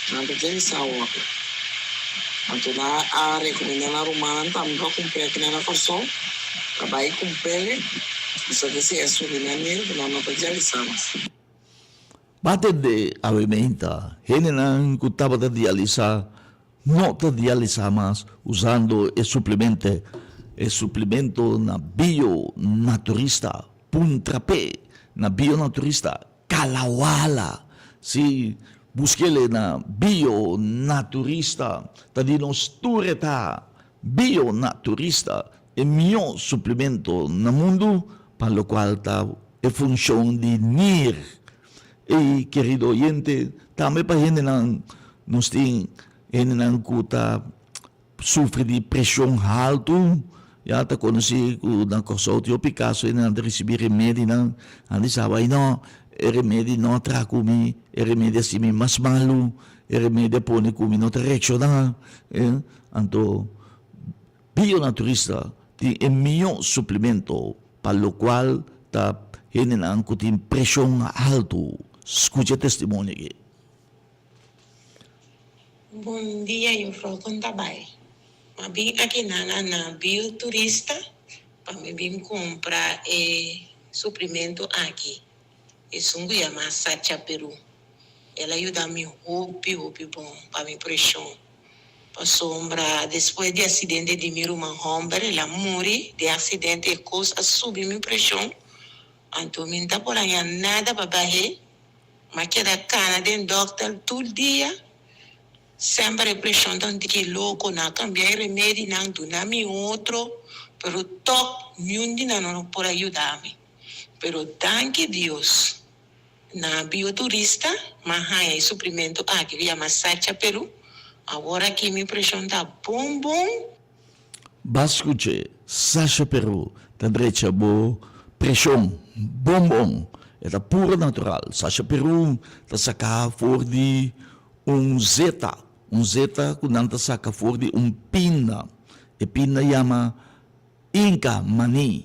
Nan ta dialisá awor. Anto nan a rekomendá nan rumannan tambe pa kumpr'é aki nan na Kòrsou, pa bai kumpr'é, pasobra si e subi nan mira ku nan no ta dialisá mas. Ba tende awe meinta, hendenan ku tabata dialisá. no ta dialisá mas usando e suplemente e suplemento na Bio Naturista puntra p'e na Bio Naturista Kalawala si busk'ele na Bio Naturista ta di nos tur e ta Bio Naturista e mihó suplemento na mundu pa lokual ta e funshon di nir. Ey kerido oyente, tambe pa hendenan nos tin hendenan ku ta sufri di preshon haltu, ya ta konosí ku na Kòrsou tin hopi kaso hendenan ta risibí remedinan, nan di sa bay no, e remedi no a traha ku mi, e remedi a hasi mi mas malu, e remedi a pone ku mi no ta reakshoná, anto Bionaturista tin e mihó suplemento pa lokual ta hendenan ku tin preshon haltu. Skucha e testimonio aki. Bon dia juffrouw kon ta bai? Ma bin aki nana na Bioturista pa mi bin kumpra e suplemento aki esun ku yama Sacha Peru. El a yuda mi hopi hopi bon pa mi preshon. Pasobra despues di accidente di mi ruman homber, el a muri den accidente, e cos a subi mi presion, anto mi n'ta por haña nada pa bah'é, m'a keda cana den dokter tur dia, semper e presion ta un tiki loco, nan a cambia e remedinan, duna mi otro, pero tok niun di nan no por a yuda mi, pero danki Dios. Na Bioturista m'a haña e suplimento aki ku yama Sacha Peru. Awor aki mi preshon ta bon bon. Ba skuch'é, Sacha Peru ta drecha bo preshon bon bon. E ta puro natural. Sacha Peru ta saká for di un zeta, un zeta ku nan ta saka for di un pinda. E pinda yama Inca Maní.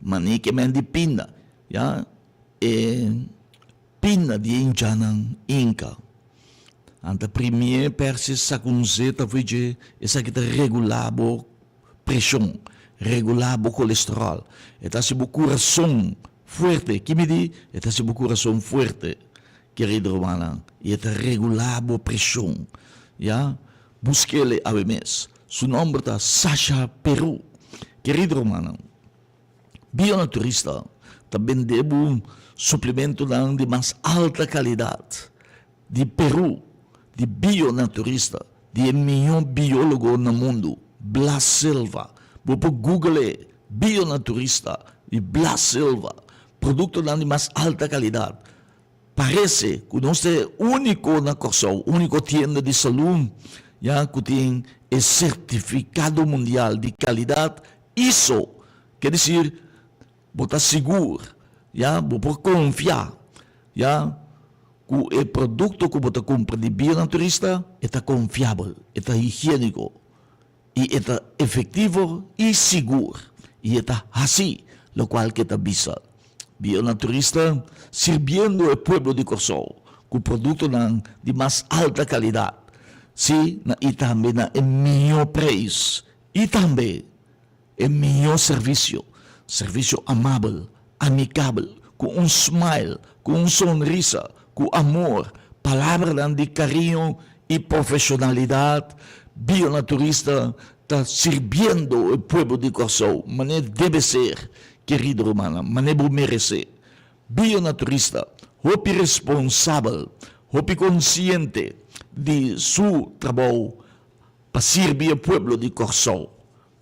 Maní ke men di pinda, ya. E pinda di e inchanan Inca. Nan ta primié perse saka un zeta for dje, esaki ta regulá bo preshon, regulá bo kolesteròl. E ta hasi bo kurason fuerte. Ki mi di? E ta hasi bo kurason fuerte, kerido rumannan, i e ta regulá bo preshon. Ya, busk'el awe mes. Su nòmber ta Sasha Peru. Kerido rumannan. Bionaturista ta bende bo suplementonan di mas alta kalidat di Peru, di bionaturista, di e mihó biólogo na mundu, Blas Silva. Bo por google e, bionaturista di Blas Silva, produktonan di mas alta kalidat. Parece cu nos ta e unico na Corsou, unico tienda di salud ya cu tin e certificado mundial di calidad ISO. Ke decir bo ta sigur ya, bo por confia ya cu e producto cu bo ta cumpra di Bionaturista e ta confiabel, e ta higienico. I e ta efektivo i sigur, i e ta hasi lokual ku e ta bisa. Bionaturista sirbiendo e pueblo di Kòrsou ku produktonan di mas alta kalidat, si na i tambe na e mihó preis i tambe e mihó servisio, servisio amabel, amikabel, ku un smile, ku un sonrisa, ku amor, palabranan di kariño i profeshonalidat. Bionaturista ta sirbiendo e pueblo di Kòrsou manera debe ser, kerido rumannan, manera bo meresé. Bionaturista hopi responsabel, hopi konsiente di su trabou pa sirbi e pueblo di Kòrsou.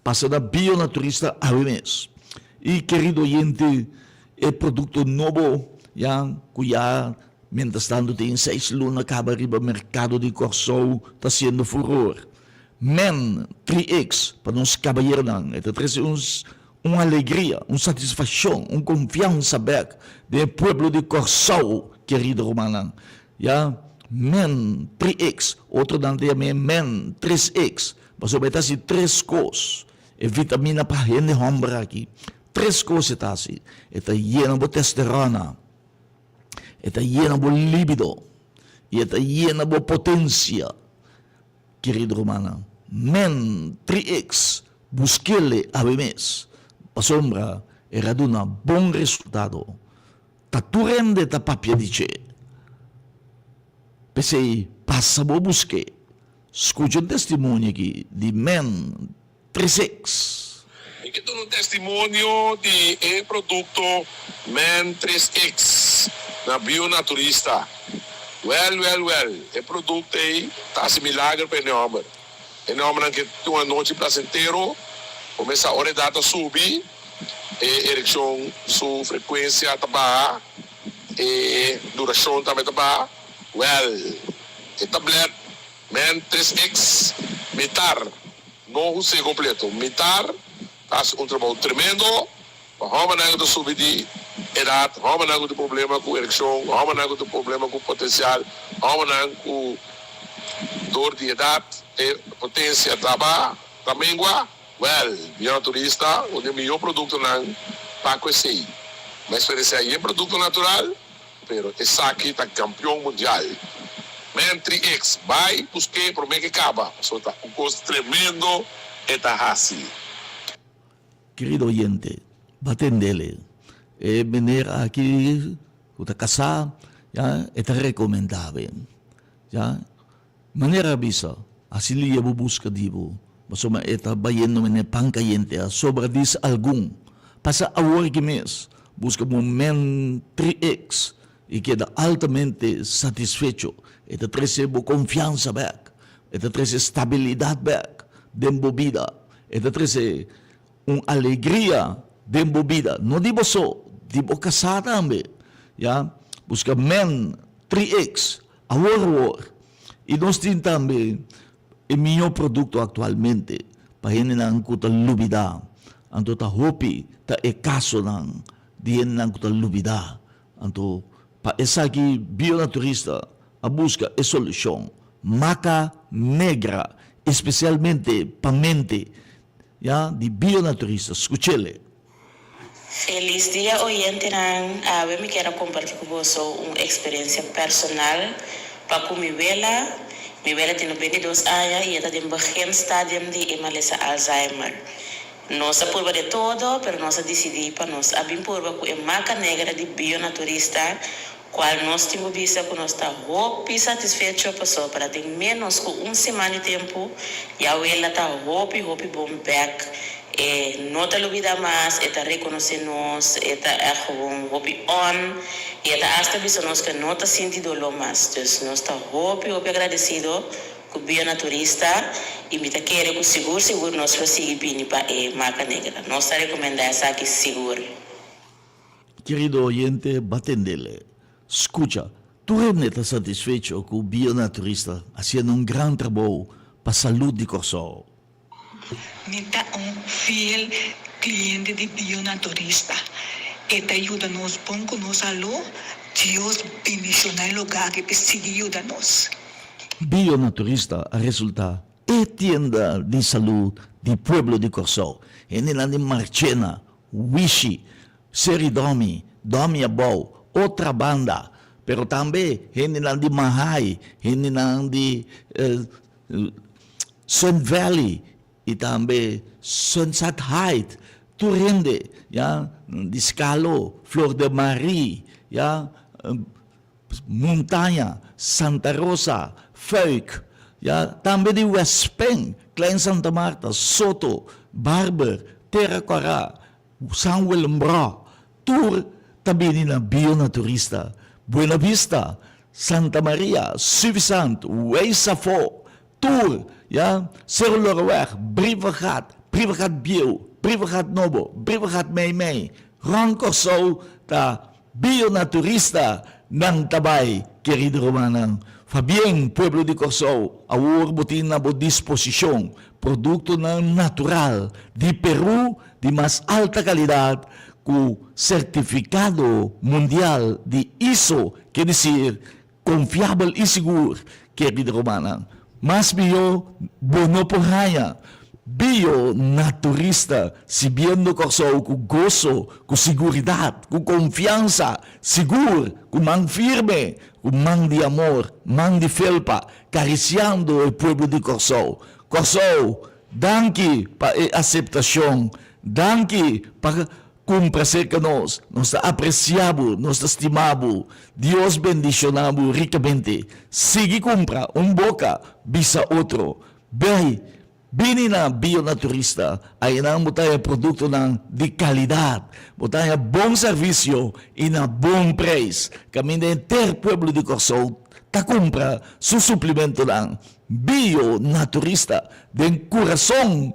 Pasa na Bionaturista awe mes. I kerido oyente, e produkto nobo ya ku ya mientras tanto tin seis luna kaba riba merkado di Kòrsou ta hasiendo furor. Men 3X pa nos kabayeronan e ta trese un un alegria, un satisfakshon, un konfiansa bèk den e pueblo di Kòrsou, kerido rumannan. Ya Men 3X, otronan ta yam'é Men 3X. Pasobra e ta hasi tres kos, e vitamina pa hende hòmber aki, tres kos e ta hasi, e ta yena bo testerona, e ta yena bo libido i e ta yena bo potensia. Kerido rumannan, men 3X, busk'el awe mes, pasobra e ra duna bon resultado. Ta tur hende ta papia di dje. P'esei pasa bo busk'é. Skucha un testimonio aki di Men Trisix. Mi ke duna un testimonio di e produkto Men Trisix na Bionaturista. Wèl, wèl, wèl, e produkto ei ta hasi milager pa e nòmber. E nòmbernan ke tin un anochi plasentero, kumesa ora e dat ta subi, e erekshon su frekuensia ta baha, e durashon tambe ta baha. Wèl, e tablèt Men 3X mitar no hus'é kompleto. Mitar ta hasi un trabou tremendo pa hòmbernan ku ta subi di edat, hòmbernan ku tin problema ku erekshon, hòmbernan ku tin problema ku potensial, hòmbernan ku dor di edat e potensia ta baha, ta mengua. Wèl, Biono Turista, un di e mihó produktonan pa ku esei. Mi a eksperensiá yen produkto natural. Pero esaki ta campeon mundial. Man 3X bay buske prome ke caba pasobra ta un cos tremendo e ta haci. Kerido oyente, ba tendele. E meneer aki ku ta kasá, ya, e ta rekomendá bo, ya. Manera a bisa, hasi lia bo buska di bo, pasobra e ta bayendo mene pan kayente a sobra dis algun. Pasa awor aki mes, buska bo Men 3X i keda altamente satisfecho. E ta trese bo konfiansa bek, e ta trese stabilidat bek den bo bida, e ta trese un alegria den bo bida, no di bo so, di bo kasá tambe. Ya, buska Men 3X. Awor awor, i nos tin tambe e mihó produkto aktualmente pa hendenan ku ta lubidá. Anto ta hopi ta e kasonan di hendenan ku ta lubidá. Anto pa esaki Bionaturista a buska e solushon, Maca Negra, espesialmente pa mente, ya, di Bionaturista. Skuch'ele. Felis dia oyentenan, awe mi kier a komparti ku boso un eksperensia personal pa ku mi wela. Mi wela tin 92 aña i e ta den begin stadium di e malesa Alzheimer. Nos a purba de todo, pero nos a disidí pa nos a bin purba ku e maca negra di Bionaturista, kual nos tin ku bisa ku nos ta hopi satisfecho pasobra den ménos ku un siman di tempu ya wela ta hopi hopi bon bèk. E no ta lubida mas, e ta reconoce nos, e ta echt gewoon hopi on y e ta hasta bisa nos cu e no ta sinti dolor mas. Dus nos ta hopi hopi agradecido cu Bionaturista y mi ta kere cu sigur sigur nos lo sigui bini pa e Maca Negra. Nos ta recomenda esaki sigur. Kerido oyente, ba tendele. Scucha, tur hende ta satisfecho cu Bionaturista haciendo un gran trabou pa salud di Corsou. Mi ta un fiel cliente di Bionaturista. E ta yuda nos bon cu nos salú. Dios bendiciona e lugar aki p'e sigui yuda nos. Bionaturista a resulta e tienda di salú di pueblo di Kòrsou. Hendenan di Marchena, Wishi, Seri Domi, Domi Abou, Otrabanda, pero tambe hendenan di Mahaai, hendenan di Sun Valley y tambe Sunset Height, tur hende ya di Scalo, Flor de Marie, ya Montaña, Santa Rosa, Fuik, ya tambe di Westpen, Klein Santa Marta, Soto, Barber, Tera Kora, San Willem Bra, tur ta bini na Bionaturista, Buena Vista, Santa Maria, Suffisant, Weisafo, tur, ya, Seru Loreweg, Brievengat, Brievengat Bieu, Brievengat Nobo, Brievengat Meimei, rònt Kòrsou ta Bionaturista nan ta bai, kerido rumannan. Fabien, pueblo di Kòrsou, awor bo tin na bo disposishon produktonan natural di Perú di mas alta kalidat ku sertifikado mundial di ISO, ke disir konfiabel i sigur, kerido rumannan. Mas mihó bo no por haña Bio naturista sibiendo Kòrsou ku goso, ku siguridat, ku konfiansa, sigur, ku man firme, ku man di amor, man di felpa, karisiando e pueblo di Kòrsou. Kòrsou, danki pa e aseptashon, danki pa. Kumpra serka nos. Nos ta apresiá bo, nos ta stima bo. Dios bendishoná bo rikamente. Sigui kumpra, un boka bisa otro. Bai, bini na Bionaturista. Ayanan bo ta haña produktonan di kalidat. Bo ta haña bon servisio i na bon preis. Kaminda henter pueblo di Kòrsou ta kumpra su suplimentonan. Bionaturista den kurason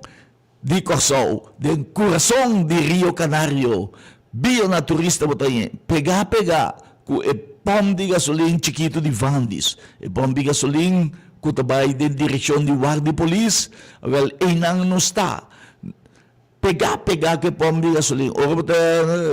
Di Kòrsou, den kurason di Rio Canario, Bionaturista bo ta yen pegá pegá ku e pòmp di gasolin chikitu di Vandis. E pòmp di gasolin ku ta bai den direkshon di ward di polis, awèl einan nos ta. Pegá pegá ku e pòmp di gasolin. Ora bo ta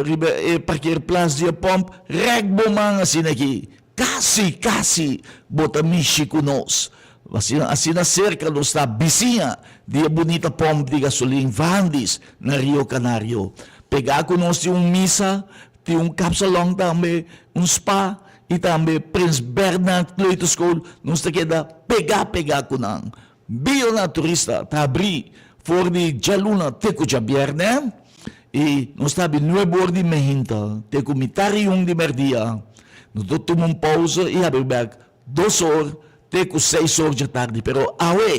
riba e parkeerplaats di e pòmp, rèk bo man asina aki. Kasi, kasi bo ta mishi ku nos. Asina, asina serka nos ta bisiña di e bunita pòmp di gasolin Vandis na Rio Canario. Pegá ku nos tin un misa, tin un kapsalòn tambe, un spa i tambe Prins Bernhard Kleuterschool. Nos ta keda pegá pegá ku nan. Bionaturista ta habrí for di djaluna te ku djabièrnè i nos ta habrí nuebe or di mehinta te ku mitar i un di mèrdia. Nos ta tuma un pousa i habrí bèk dos or te ku seis or djatardi. Pero awe,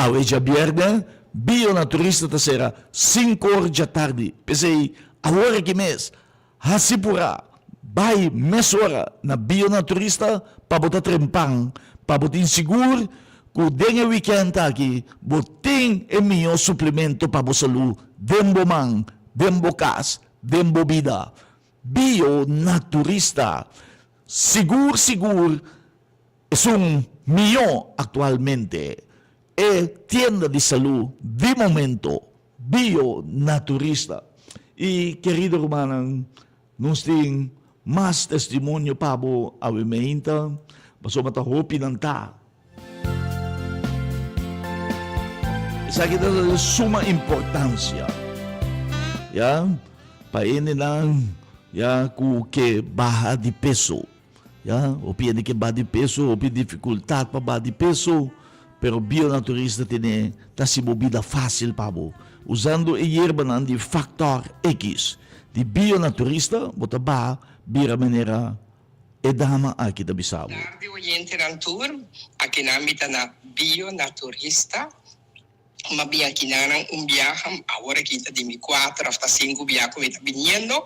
awe djabièrnè, Bionaturista ta sera sinku or djatardi. P'esei awor aki mes Hasi purá, bai mesora na Bionaturista pa bo ta trempan, pa bo tin sigur ku den e wikènt aki bo tin e mihó suplemento pa bo salú den bo man, den bo kas, den bo bida. Bionaturista, sigur sigur esun mihó aktualmente. E tienda di salú di momento. Bionaturista. I kerido rumannan, nos tin mas testimonio pa bo awe meinta, pasobra ta hopi nan ta. Esaki ta di suma importansia, ya, pa hendenan, ya, ku ke baha di peso. Ya, hopi hende ke baha di peso, hopi difikultat pa baha di peso, pero Bionaturista tene ta hasi bo bida fásil pa bo. Usando e yerbanan di Factor X di Bionaturista, bo ta baha bira manera e dama aki ta bisa bo. Tardi oyentenan tur, akinan mi ta na Bionaturista. M'a bin akinanan un biaha, awor aki ta di mi kuater òf ta sinku bia ku mi ta biniendo.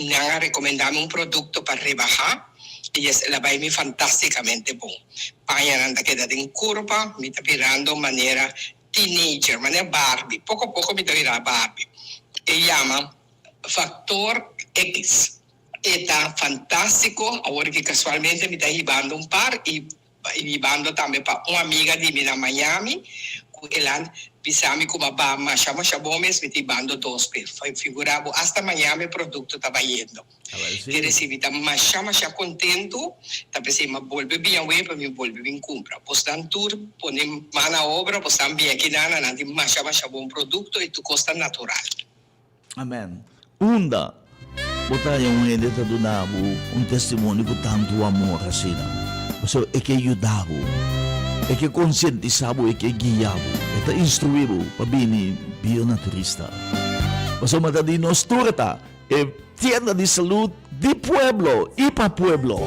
Nan a rekomendá mi un produkto pa rebahá i es el a bai mi fantástikamente bon. Pañanan ta keda den kurpa, mi ta birando manera teenager, manera Barbie. Poko poko mi ta bira Barbie. E yama Factor X. E ta fantástiko. Awor aki kasualmente mi ta hibando un par i I hibando tambe pa un amiga di mi na Miami ku el a bisa mi ku baba masha masha bon mes mi ta hibando dos p'e. Figura bo asta Miami e produkto ta bayendo. Ke resibi ta masha masha kontentu ta p'esei m'a bolbe biña wei pa mi bolbe bin kumpra. Bosnan tur pone man na obra bosnan biña kinan nan tin masha masha bon produkto i tur kos ta natural. Amen. Unda bo ta haña un hende ta duna bo un testimonio ku tantu amor asina? Pasobra e ke yuda bo, e ke konsientisá bo, e ke guia bo, e ta instruí bo pa bini bionaturista. Pasobra ta di nos tur ta e tienda di salud di pueblo i pa pueblo.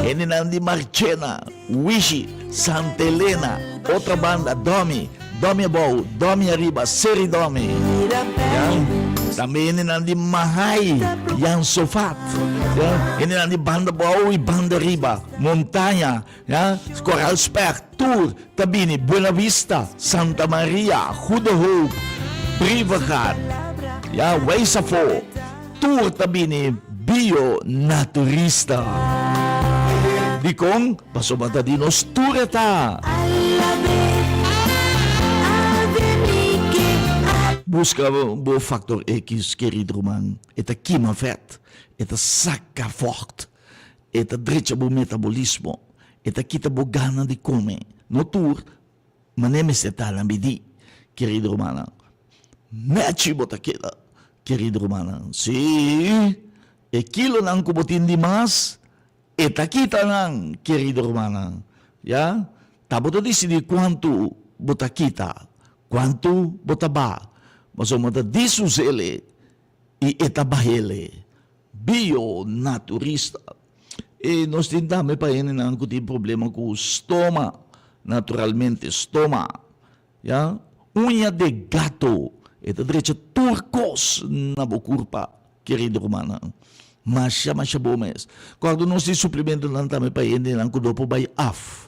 Hendenan di Marchena, Wishi, Santa Elena, Otrabanda, Domi, Domi abou, Domi ariba, Seri Domi. Ya. Tambe hendenan di Mahai, Jan Sofat. Ya. Hendenan di banda abou i banda riba, Montaña, ya, Koral Spek, tur ta bini Buena Vista, Santa Maria, Goede Hoop, Brievengat, ya, Weisafo, tur ta bini Bio Naturista. Dikon? Pasobra ta di nos tur e ta. Buska bo Factor X, kerido ruman. E ta kima vet, e ta saka vògt, e ta drecha bo metabolismo, e ta kita bo gana di kome. No tur Manera mester ta na bidí, kerido rumannan. Nechi bo ta keda, kerido rumannan. Sí, e kilonan ku bo tin di mas, e ta kita nan, kerido rumannan. Ya, ta bo ta disidí kuantu bo ta kita, kuantu bo ta ba. Pasobra bo ta disusele. i e ta bahele. Bio naturista. E nos tin tambe pa hendenan ku tin problema ku stoma, naturalmente stoma, ya. Uña de gato, e ta drecha tur kos na bo kurpa, kerido rumannan. Masha masha bo mes. Kòrda nos tin suplementonan tambe pa hendenan ku no por bai af.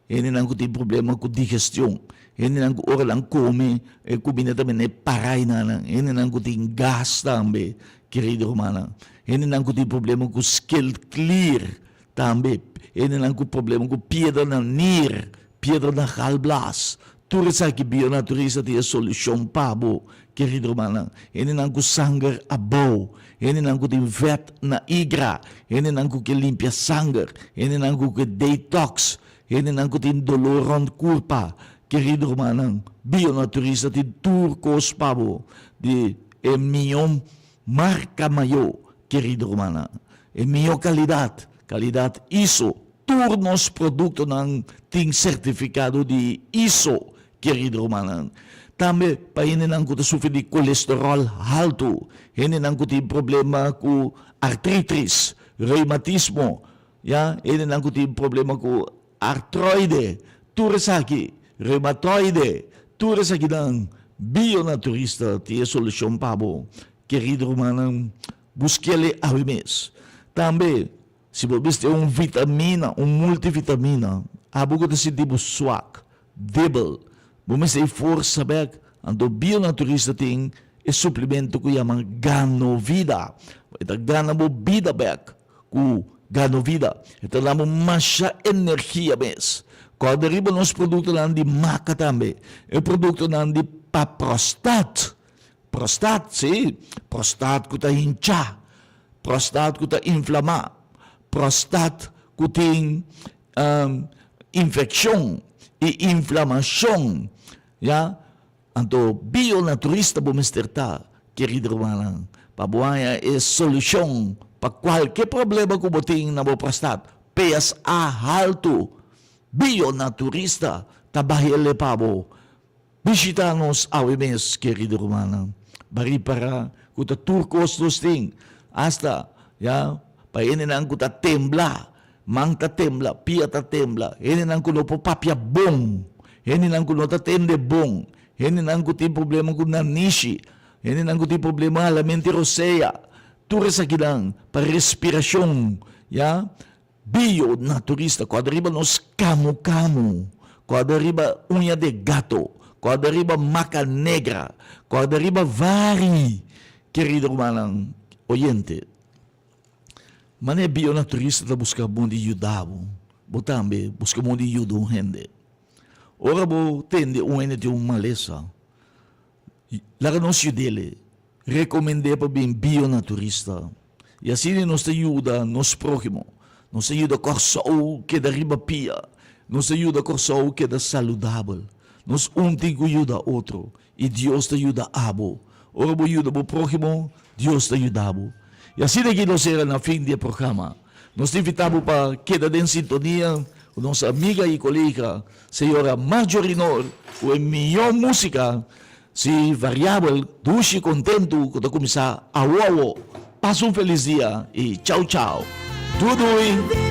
Hendenan ku tin problema ku digestion, hendenan ku ora nan kome e kuminda ta mene parai na nan, hendenan ku tin gas tambe, kerido rumannan, hendenan ku tin problema ku skildklier tambe, hendenan ku problema ku piedra na nir, piedra na galblaas, tur esaki Bionaturista tin e solushon pa bo, kerido rumannan, hendenan ku sanger abou, hendenan ku tin vèt na igra, hendenan ku ke limpia sanger, hendenan ku ke detox, hendenan ku tin doló rònt kurpa. Kerido rumannan, Bionaturista tin tur kos pa bo di e mihó marka mayó, kerido rumannan. E mihó kalidat, kalidat iso. Tur nos produktonan tin sertifikado di iso, Kerido rumannan, tambe pa hendenan ku ta sufri di kolesteròl haltu, hendenan ku tin problema ku artritis, reumatismo, ya, hendenan ku tin problema ku artroide, tur esaki, reumatoide, tur esakinan, Bionaturista tin e solushon pa bo. Kerido rumannan, busk'el e awe mes. Tambe, Si bo bisti un vitamina, un multivitamina, abo ku ta sinti bo swak, debel, bo mester e forsa bek, anto Bionaturista tin e suplemento ku yama Ganovida. E ta gana bo bida bek ku Ganovida. E ta duna bo masha energia mes. Kòrda riba nos produktonan di maka tambe, e produktonan di pa prostat. Prostat, sí, prostat ku ta hinchá, prostat ku ta inflamá, prostat ku tin infekshon i inflamashon, ya. Anto bionaturista bo mester ta, kerido rumannan, pa bo haña e solushon pa kualke problema ku bo tin na bo prostat. PSA haltu, bionaturista ta bah'el pa bo. Bishita nos awe mes, kerido rumannan. Ba ripara ku ta tur kos nos tin, asta, ya, pa hendenan ku ta tembla, man ta tembla, pia ta tembla, hendenan ku no por papia bon, hendenan ku no ta tende bon, hendenan ku tin problema ku nanishi, hendenan ku tin problema halamente rosea, tur esakinan pa respirashon, ya. Bio naturista ku a riba nos kamu kamu, ku a riba uña de gato, ku a riba maca negra, ku a riba vari, kerido rumannan oyente. Manera bio naturista ta buska bon di yuda bo, bo tambe buska bon di yuda un hende. Ora bo tende un hende tin un malesa, Laga nos yud'el, rekomend'é pa bin bionaturista. I asina nos ta yuda nos próhimo. Nos ta yuda Kòrsou keda riba pia. Nos ta yuda Kòrsou keda saludabel. Nos un tin ku yuda otro i Dios ta yuda abo. Ora bo yuda bo próhimo, Dios ta yuda bo. I asina aki nos era na fin di e programa. Nos ta invitá bo pa keda den sintonia ku nos amiga i kolega Señora Marjorie Noor ku e mihó músika, si variabel, dushi i kontentu ku ta kuminsá awo awo. Pasa un felis dia i chau chau. Dudui!